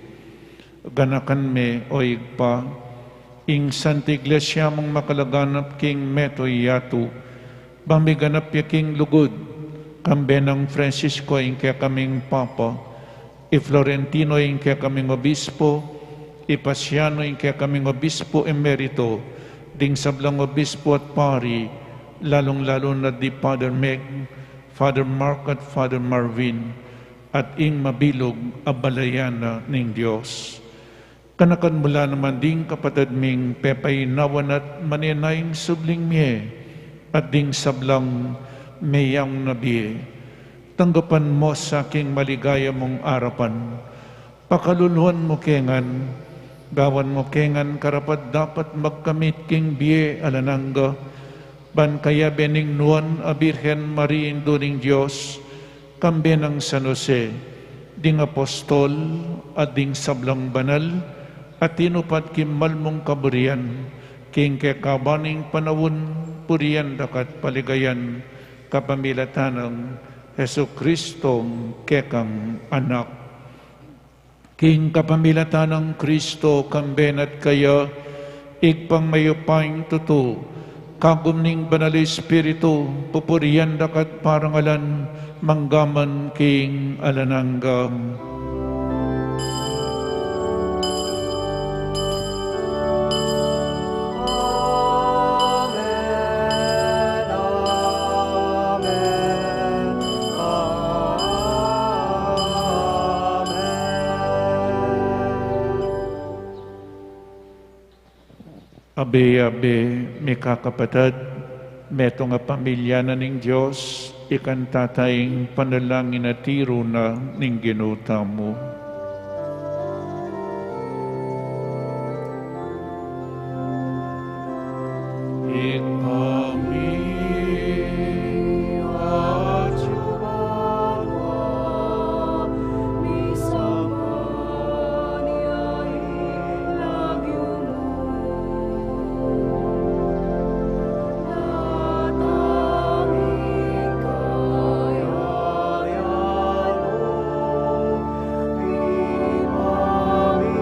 Ganakan me, o Ibpa, ing Santa Iglesia mung makalaganap king mabilug a yatu, ban miganap ya king lugud, kambe nang Francisco ing kekaming Papa, i Florentino ing kekaming Obispo, i Pasiano ing kekaming Obispo Emerito, ding sablang Obispo at Pari, lalung-lalu na di Father Meg, Father Mark at Father Marvin, at ing mabilug a balayan na ning Dios. Ganakan mu la naman ding kapatad ming pepainawan at manenayang subling mie, at ding sablang meyang na bie. Tanggapan mu sa king maligaya mung arapan. Pakaluluan mu ke ngan, gawan mu ke ngan karapat-dapat magkamit king bie alang angga, ban kayabe ning Nuan a Birhen Maria, Indu ning Dios, kambe nang San Jose, ding apostol, at ding sablang banal a tinupad king malmung kaburian, king kekaban ning panaun, purian da ka at paligayan, kapamilatan nang Jesucristo, kekang Anak. King kapamilatan nang Kristo, kambe na at kaya, Ibpang mayupayang tutu, kagum ning Banal a Espiritu, pupurian da ka at parangalan, mangga man king alang angga. Abe-abe, mikakapatad, metung a pamilya na ning Dios, ikanta taya ing panalangin a tiru na ning Ginu tamu. Ibpa mi, atsu ka banua, misamban ya ing lagyu mu, datang ing kayarian mu, mipamintuan ing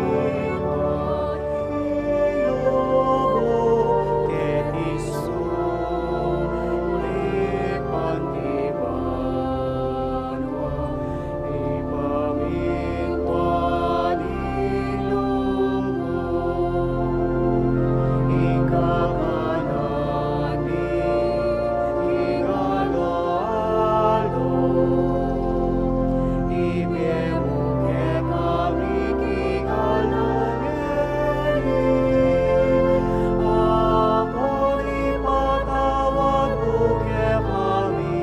lub mu keti sulip anti banua. Ipamintuan ing lub mu, ing kakanan mi king aldo-aldo, ibie mu kekami king alang angga, ampon ipatawad mu kekami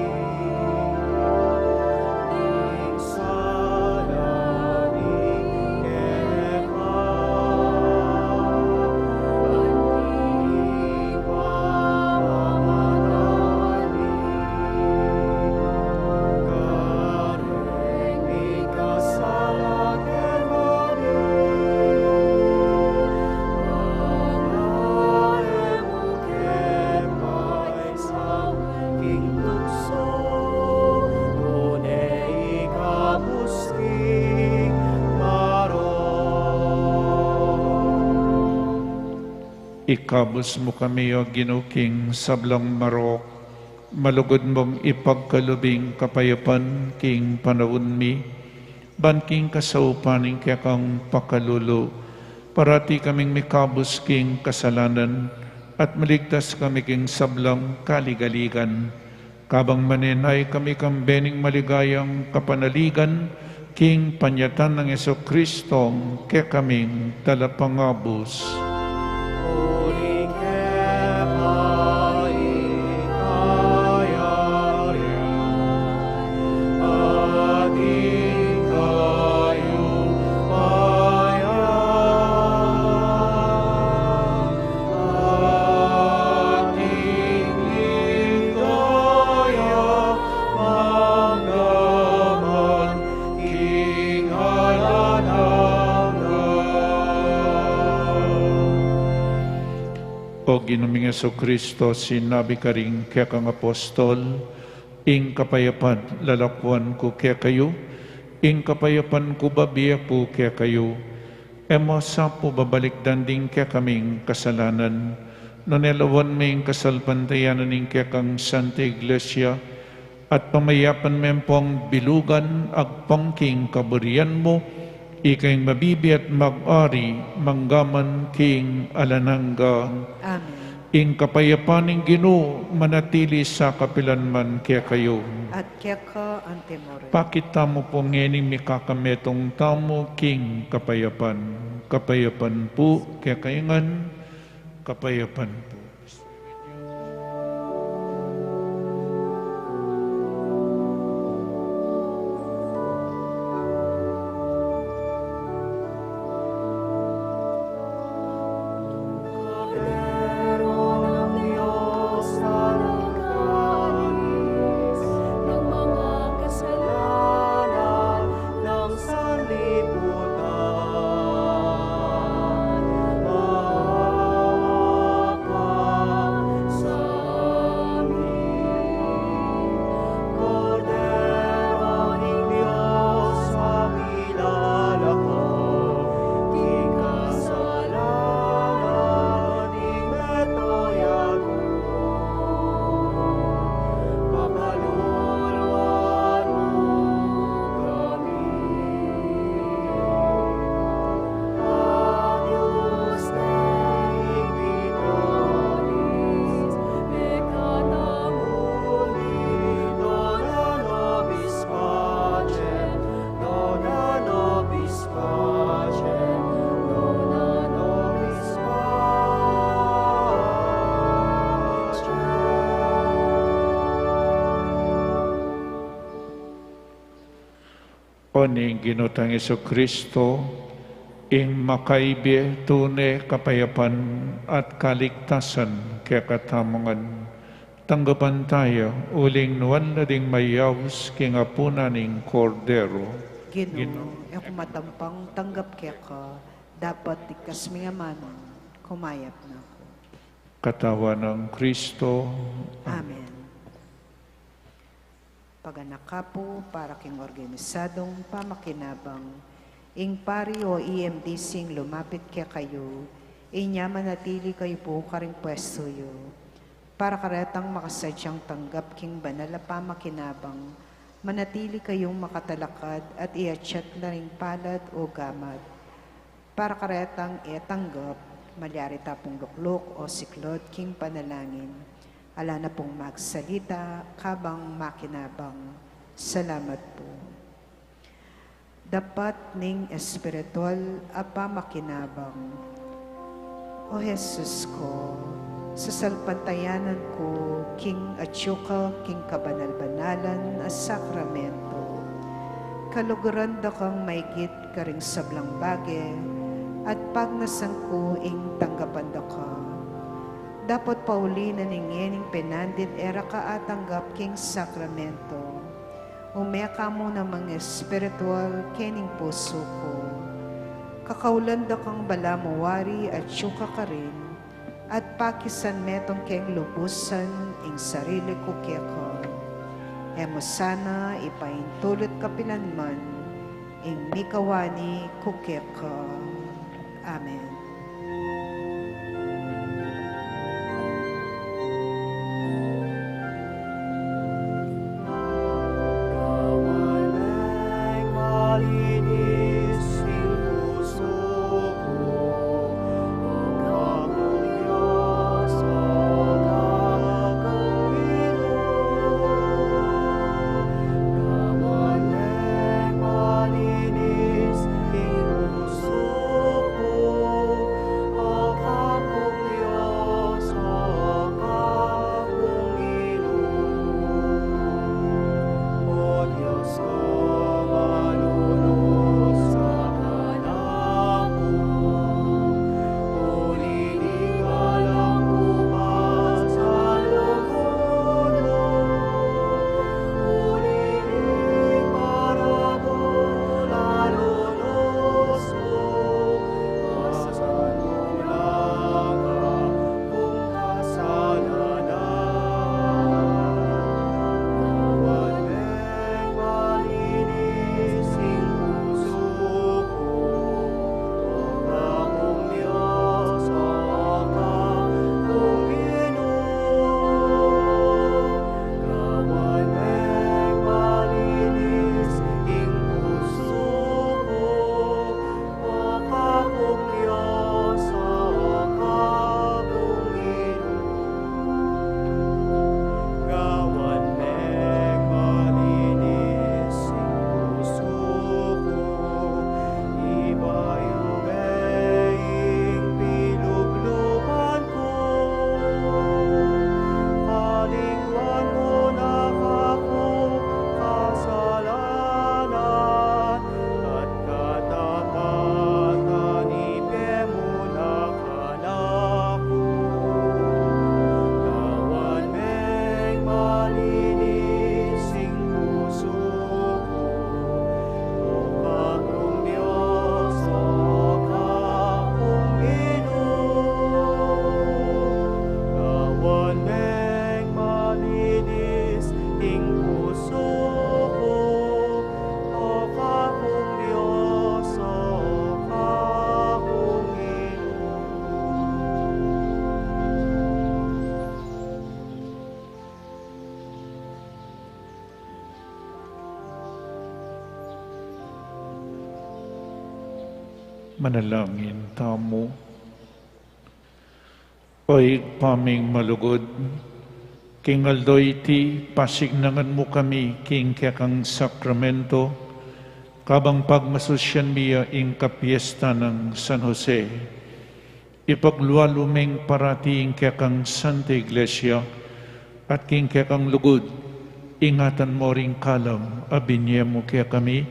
ding sala mi keka, anti ing pamamatawad mi kareng mikasala kekami, manga e mu ke paisaul king tuksu, nune ikabus king marok. Ikabus mu kami, O Ginu, king sablang marok, malugud mung ipagkalub ing kapayapan king panaun mi, ban king kasaupan ning kekang pakalulu, parati kaming mikabus king kasalanan, at maligtas kami king sablang kaligaligan. Kabang manenaya kami kambe ning maligayang kapanaligan, king panyatang nang Jesucristong kekaming Talapangabus. Uli keka ing kayarian, at ing kayupayan, at ing Ginu ming Jesucristo, sinabi karing kekang apostol, ing kapayapan lalakuan ku kekayu, ing kapayapan ku babie ku kekayu. E mu sa pu babalikdan ding kekaming kasalanan, nune lawan me ing kasalpantayanan ning kekang Santa Iglesia, at pamayapan me pung bilugan agpang king kaburian mu, ika ing mabibie at mag-ari manggaman king alang angga. Amen. Ing kapayapan ning Ginu manatili sa kapilan man kekayu. At keka antimurin. Pakit tamu pu ngening mikakametung tamu king kapayapan. Kapayapan pu kekayu ngan, kapayapan pu. Kordero ng Diyos na nagpapalis ng mga kasalanan ng sanlibutan, maawa ka sa amin. Kordero ng Diyos, mabilala ka king kasalanan ning metoy ago. Pakaluluan mu kami. Agnus Dei, Victoris, peccata mundi, dona nobis pacem, dona nobis pacem, dona nobis pacem. O ning Ginu tang Jesucristo, ing makaibie tune kapayapan at kaligtasan kekatamu ngan. Tanggapan taya uling nuan la ding mayaus king apunan ning Kordero. Ginu, Ginu, e ku matampang tanggap keka, dapot iktas mu ing amanu, kumayap na ku. Katawan nang Kristo. Amen. Paganaka pu para king organisadung pamakinabang. Ing pari o E M D C ing lumapit kekayu, inya manatili kayu pu karing pwestu yu. Para karetang makasadyang tanggap king banal a pamakinabang, manatili kayung makatalakad at iatsat na ring palad o gamat. Para karetang e tanggap, malyari ta pung lukluk o siklud king panalangin. Ala na pung magsalita kabang makinabang. Salamat pu. Dapat ning espiritual a pamakinabang. O Jesus ko, sasalpantayanan ku king atyu ka king kabanal-banalan a sakramento. Kaluguran da kang maigit karing sablang bage, at pagnasan ku ing tanggapan da ka. Dapot pauli na ning ngening penandit e ra ka atanggap king sakramento, ume ka mu namang espiritual kening pusu ku. Kakaulan da kang balamu wari atyu ka karin, at pakisan metung keng lubusan ing sarili ku keka. E mu sana ipaintulut kapilan man ing mikawani ku keka. Amen. Manalangin tamu. O Ibpa ming malugud, king aldo iti, pasignangan mu kami king kekang sakramento, kabang pagmasusyan mi ya ing kapiestan nang San Jose. Ipaglualu ming parati ing kekang Santa Iglesia, at king kekang lugud, ingatan mu ring kalam a binie mu kekami,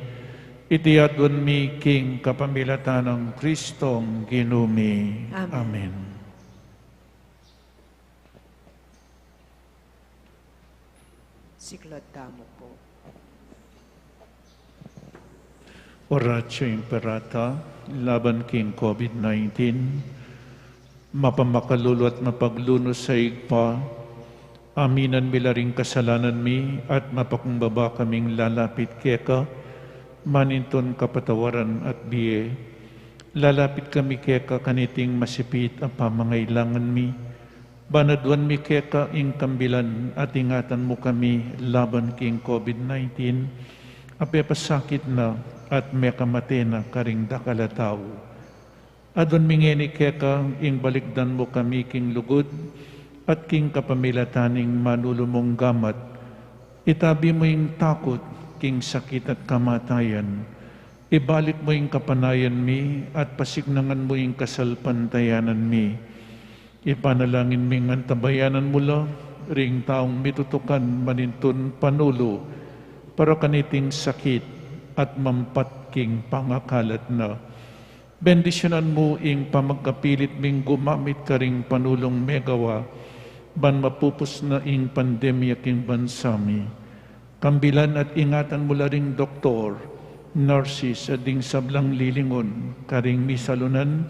iti aduan mi king kapamilatan nang Kristong Ginu mi. Amen. Amen. Siklaud tamu pu. Oratio Imperata laban king COVID nineteen. Mapamakalulu at mapaglunus a Ibpa, aminan mi la ring kasalanan mi at mapakumbaba kaming lalapit keka, manintun kapatawaran at bie. Lalapit kami keka kaniting masipit a pamangailangan mi, ban aduan mi keka ing kambilan at ingatan mu kami laban king COVID nineteen, a pepasakit na at mekamate na karing dakal a tau. Aduan mi ngeni keka ing balikdan mu kami king lugud at king kapamilatan ning manulu mung gamat. Itabi mu ing takut king sakit at kamatayan. Ibalik mu ing kapanayan mi at pasignangan mu ing kasalpantayanan mi. Ipanalangin ming antabayanan mu la ring taung mitutukan manintun panulu para kaniting sakit at mampat king pangakalat na. Bendisyunan mu ing pamagkapilit ming gumamit karing panulung megawa ban mapupus na ing pandemya king bansa mi. Kambilan at ingatan mu la ring doktor, nurses, at ding sablang lilingun karing misalunan,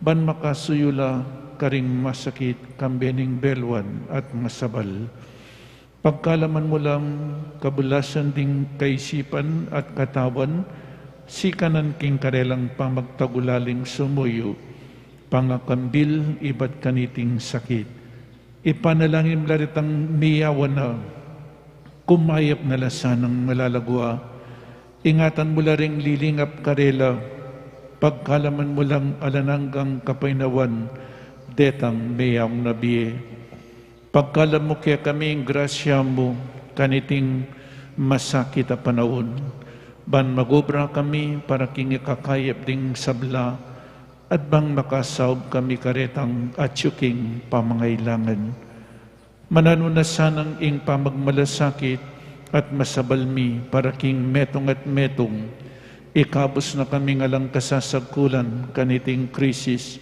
ban makasuyu la karing masakit kambe ning beluan at masabal. Pagkalaman mu lang kabulasan ding kaisipan at katawan, sikanan king karelang pamagtagulaling sumuyu, pangakambil ibat kaniting sakit. Ipanalangin mu la retang miyawan na, kumayap na la sanang malagwa. Ingatan mu la ring lilingap karela, pagkalaman mu lang alang anggang kapaynawan detang meyaung na bie. Pagkalam mu kekami ing grasya mu kaniting masakit a panaun, ban magobra kami para king ikakayap ding sabla, at bang makasaub kami karetang atyu king pamangailangan. Mananu na sanang ing pamagmalasakit at masabal mi para king metung at metung, ikabus na kaming alang kasasagkulan kaniting krisis,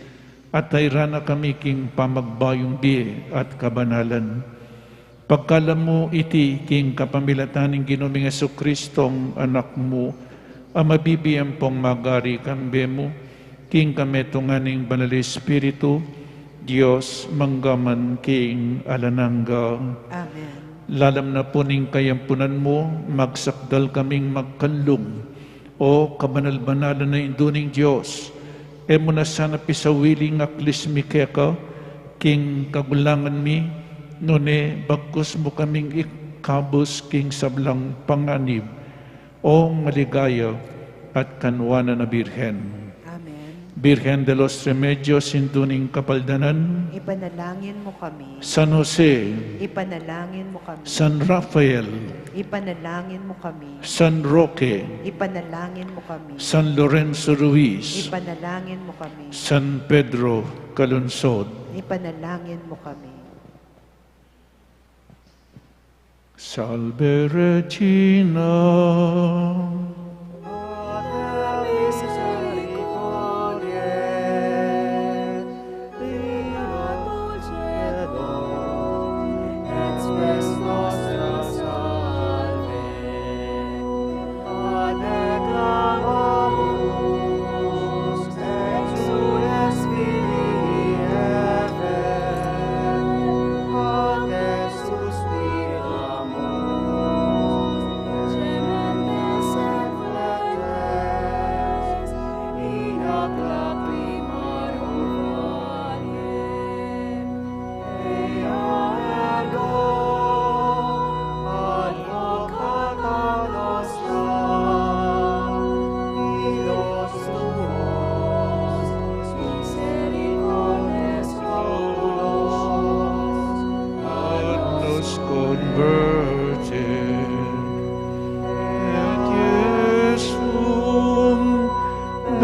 at tairan na kami king pamagbayung bie at kabanalan. Pagkalam mu iti king kapamilatan ning Ginu ming Jesucristong Anak mu, a mabibie ampong magari kambe mu, king kametungan ning Banal Espiritu, Dios, mangga man king alang angga. Amen. Lalam na pu ning kayampunan mu, magsakdal kaming magkanlung. O kabanal-banalan a Indu ning Dios, e mu na sana pisawili ing aklis mi keka king kagulangan mi, nune bagkus mu kaming ikabus king sablang panganib, O maligaya at kanwanan a Birhen. Amen. Birhen de los Remedios, Indu ning Kapaldanan. Ipanalangin mu kami. San Jose. Ipanalangin mu kami. San Rafael. Ipanalangin mu kami. San Roque. Ipanalangin mu kami. San Lorenzo Ruiz. Ipanalangin mu kami. San Pedro Calungsod. Ipanalangin mu kami. Salve Regina.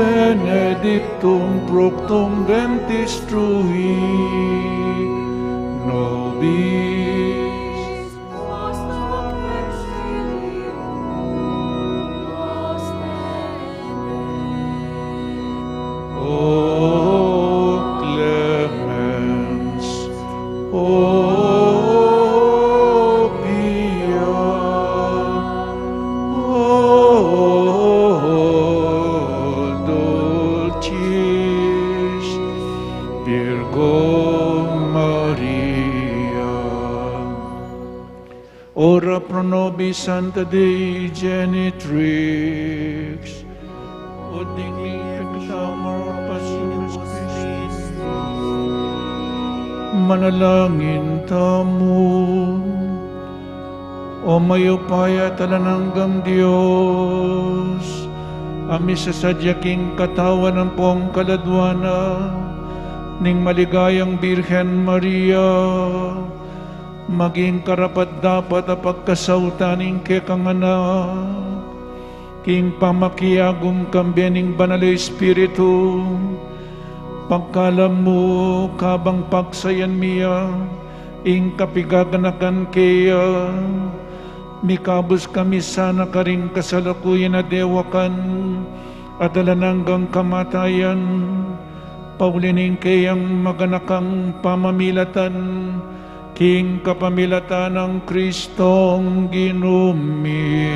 Benedictum fructum ventris tui, nobis. O clemens, O pia, O dulcis Virgo Maria. Ora pro nobis sancta Dei Genitrix, ut digni ipektamu pasimus Christi. Manalangin tamu. O mayupaya at alang anggang Dios, a misasadya king katawan ampong kaladua na ning maligayang Birhen Maria, maging karapat-dapat a pagkasautan ning kekang anak, king pamakiagum kambe ning Banal a Espiritu, pagkalub mu kabang pagsayan mi ya ing kapigaganakan keya, mikabus kami sana karing kasalukuyan a dewakan at alang anggang kamatayan, pauli ning keyang maganakang pamamilatan, king kapamilatan nang Kristong Ginu mi.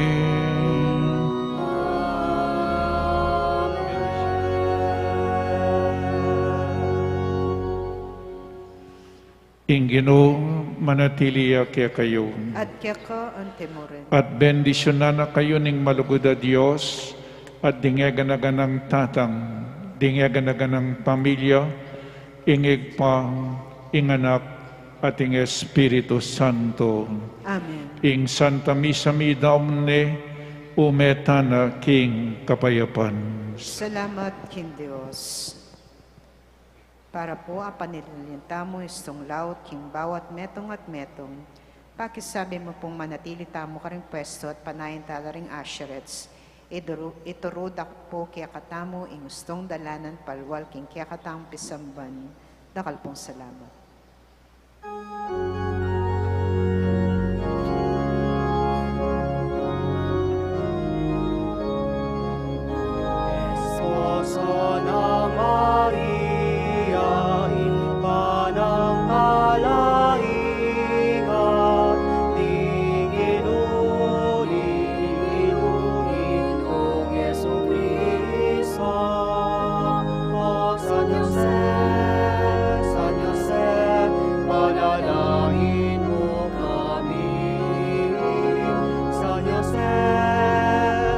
Ing Ginu manatili ya kekayu. At keka antimurin. At bendisyunan na kayu ning malugud a Dios, at ding eganaganang tatang, ding eganaganang pamilya, ing Ibpa, ing Anak, at ing Espiritu Santo. Amen. Ing Santa Misa midaun ne, ume tana king kapayapan. Salamat king Dios. Para pu a panililin tamu istung laut king bawat metung at metung, pakisabi mu pung manatili tamu karing pwestu at panayan tala ring usherettes. Ituru-, ituru da pu kekatamu ing ustung dalanan palwal king kekatamung pisamban. Dakal pung salamat. Esposo nang Maria, Ibpa nang Kaluguran, ding inuli nung Ginung Jesucristo. O San Jose, San Jose, panalangin mu kami. San Jose,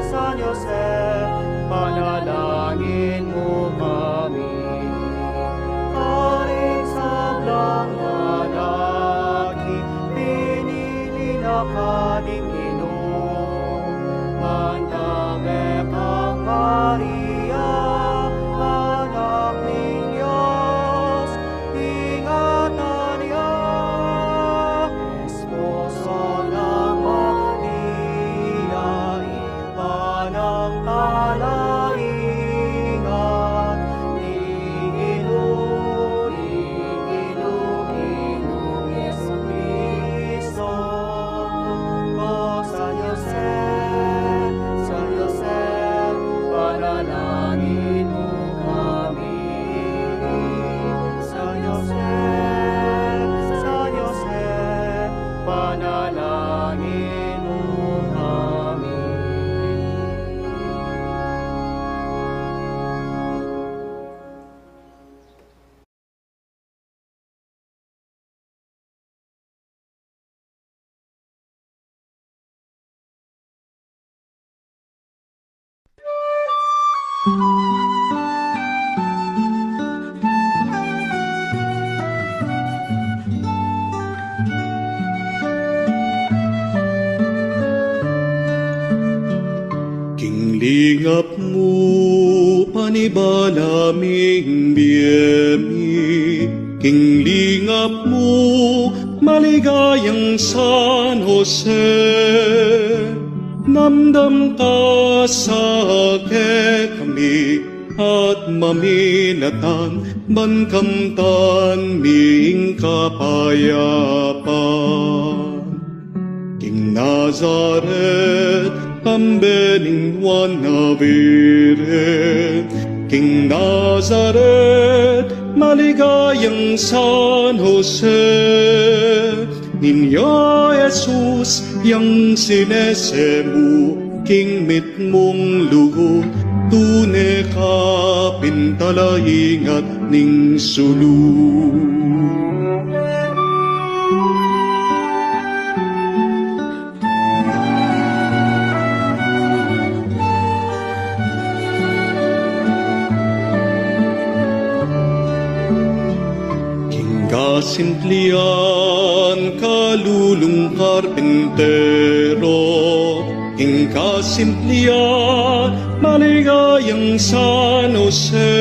San Jose, panalangin mu kami. Karing sablang lalaki, pinili na ka ning Ginu. Manda me kang Maria, anak ning Dios, ingatan ya. Esposo nang Maria, Ibpa nang Kaluguran, ding inuli nung Ginung Jesucristo. O San Jose, San Jose, panalangin mu kami. San Jose, San Jose, panalangin mu kami. King lingap mu, panibala ming bie mi. King lingap mu, maligayang San Jose. Namdam ka sa at maminatan, ban kamtan mi ing kapayapan. King Nazaret, kambe ning Juan a Birhen, king Nazaret, maligayang San Jose, Niño Jesus yang sinese mu, king mitmung lugud, tune ka pin talaingat ning sulu. King kasimplian, kalulung karpintero, king kasimplian, maligayang San Jose,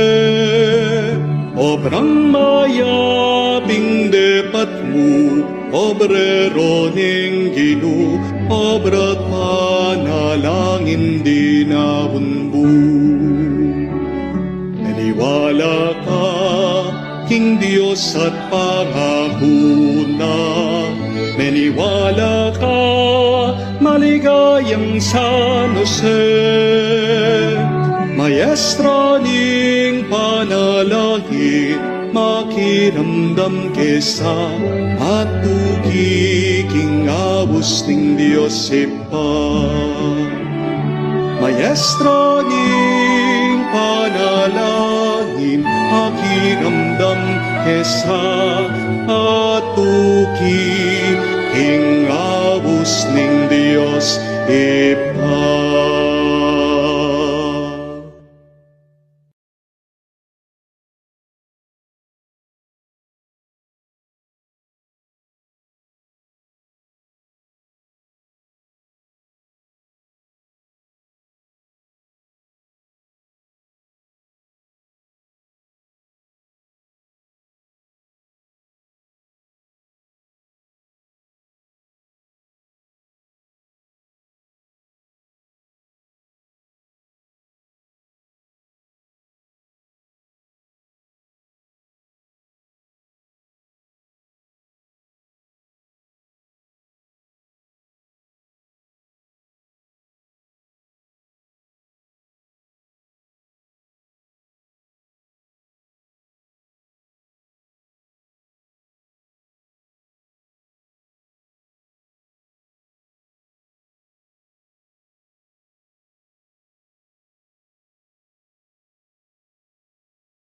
obrang mayap ing depat mu, obrero ning Ginu, obra't panalangin dinaun mu. Maniwala ka king Dios at pangaku na. Maniwala ka, maligayang San Jose, mayestra ning panalangin, makiramdam ke sa at tuki king abus ning Dios Ibpa. Mayestra ning panalangin, makiramdam ke sa at tuki king abus ning Dios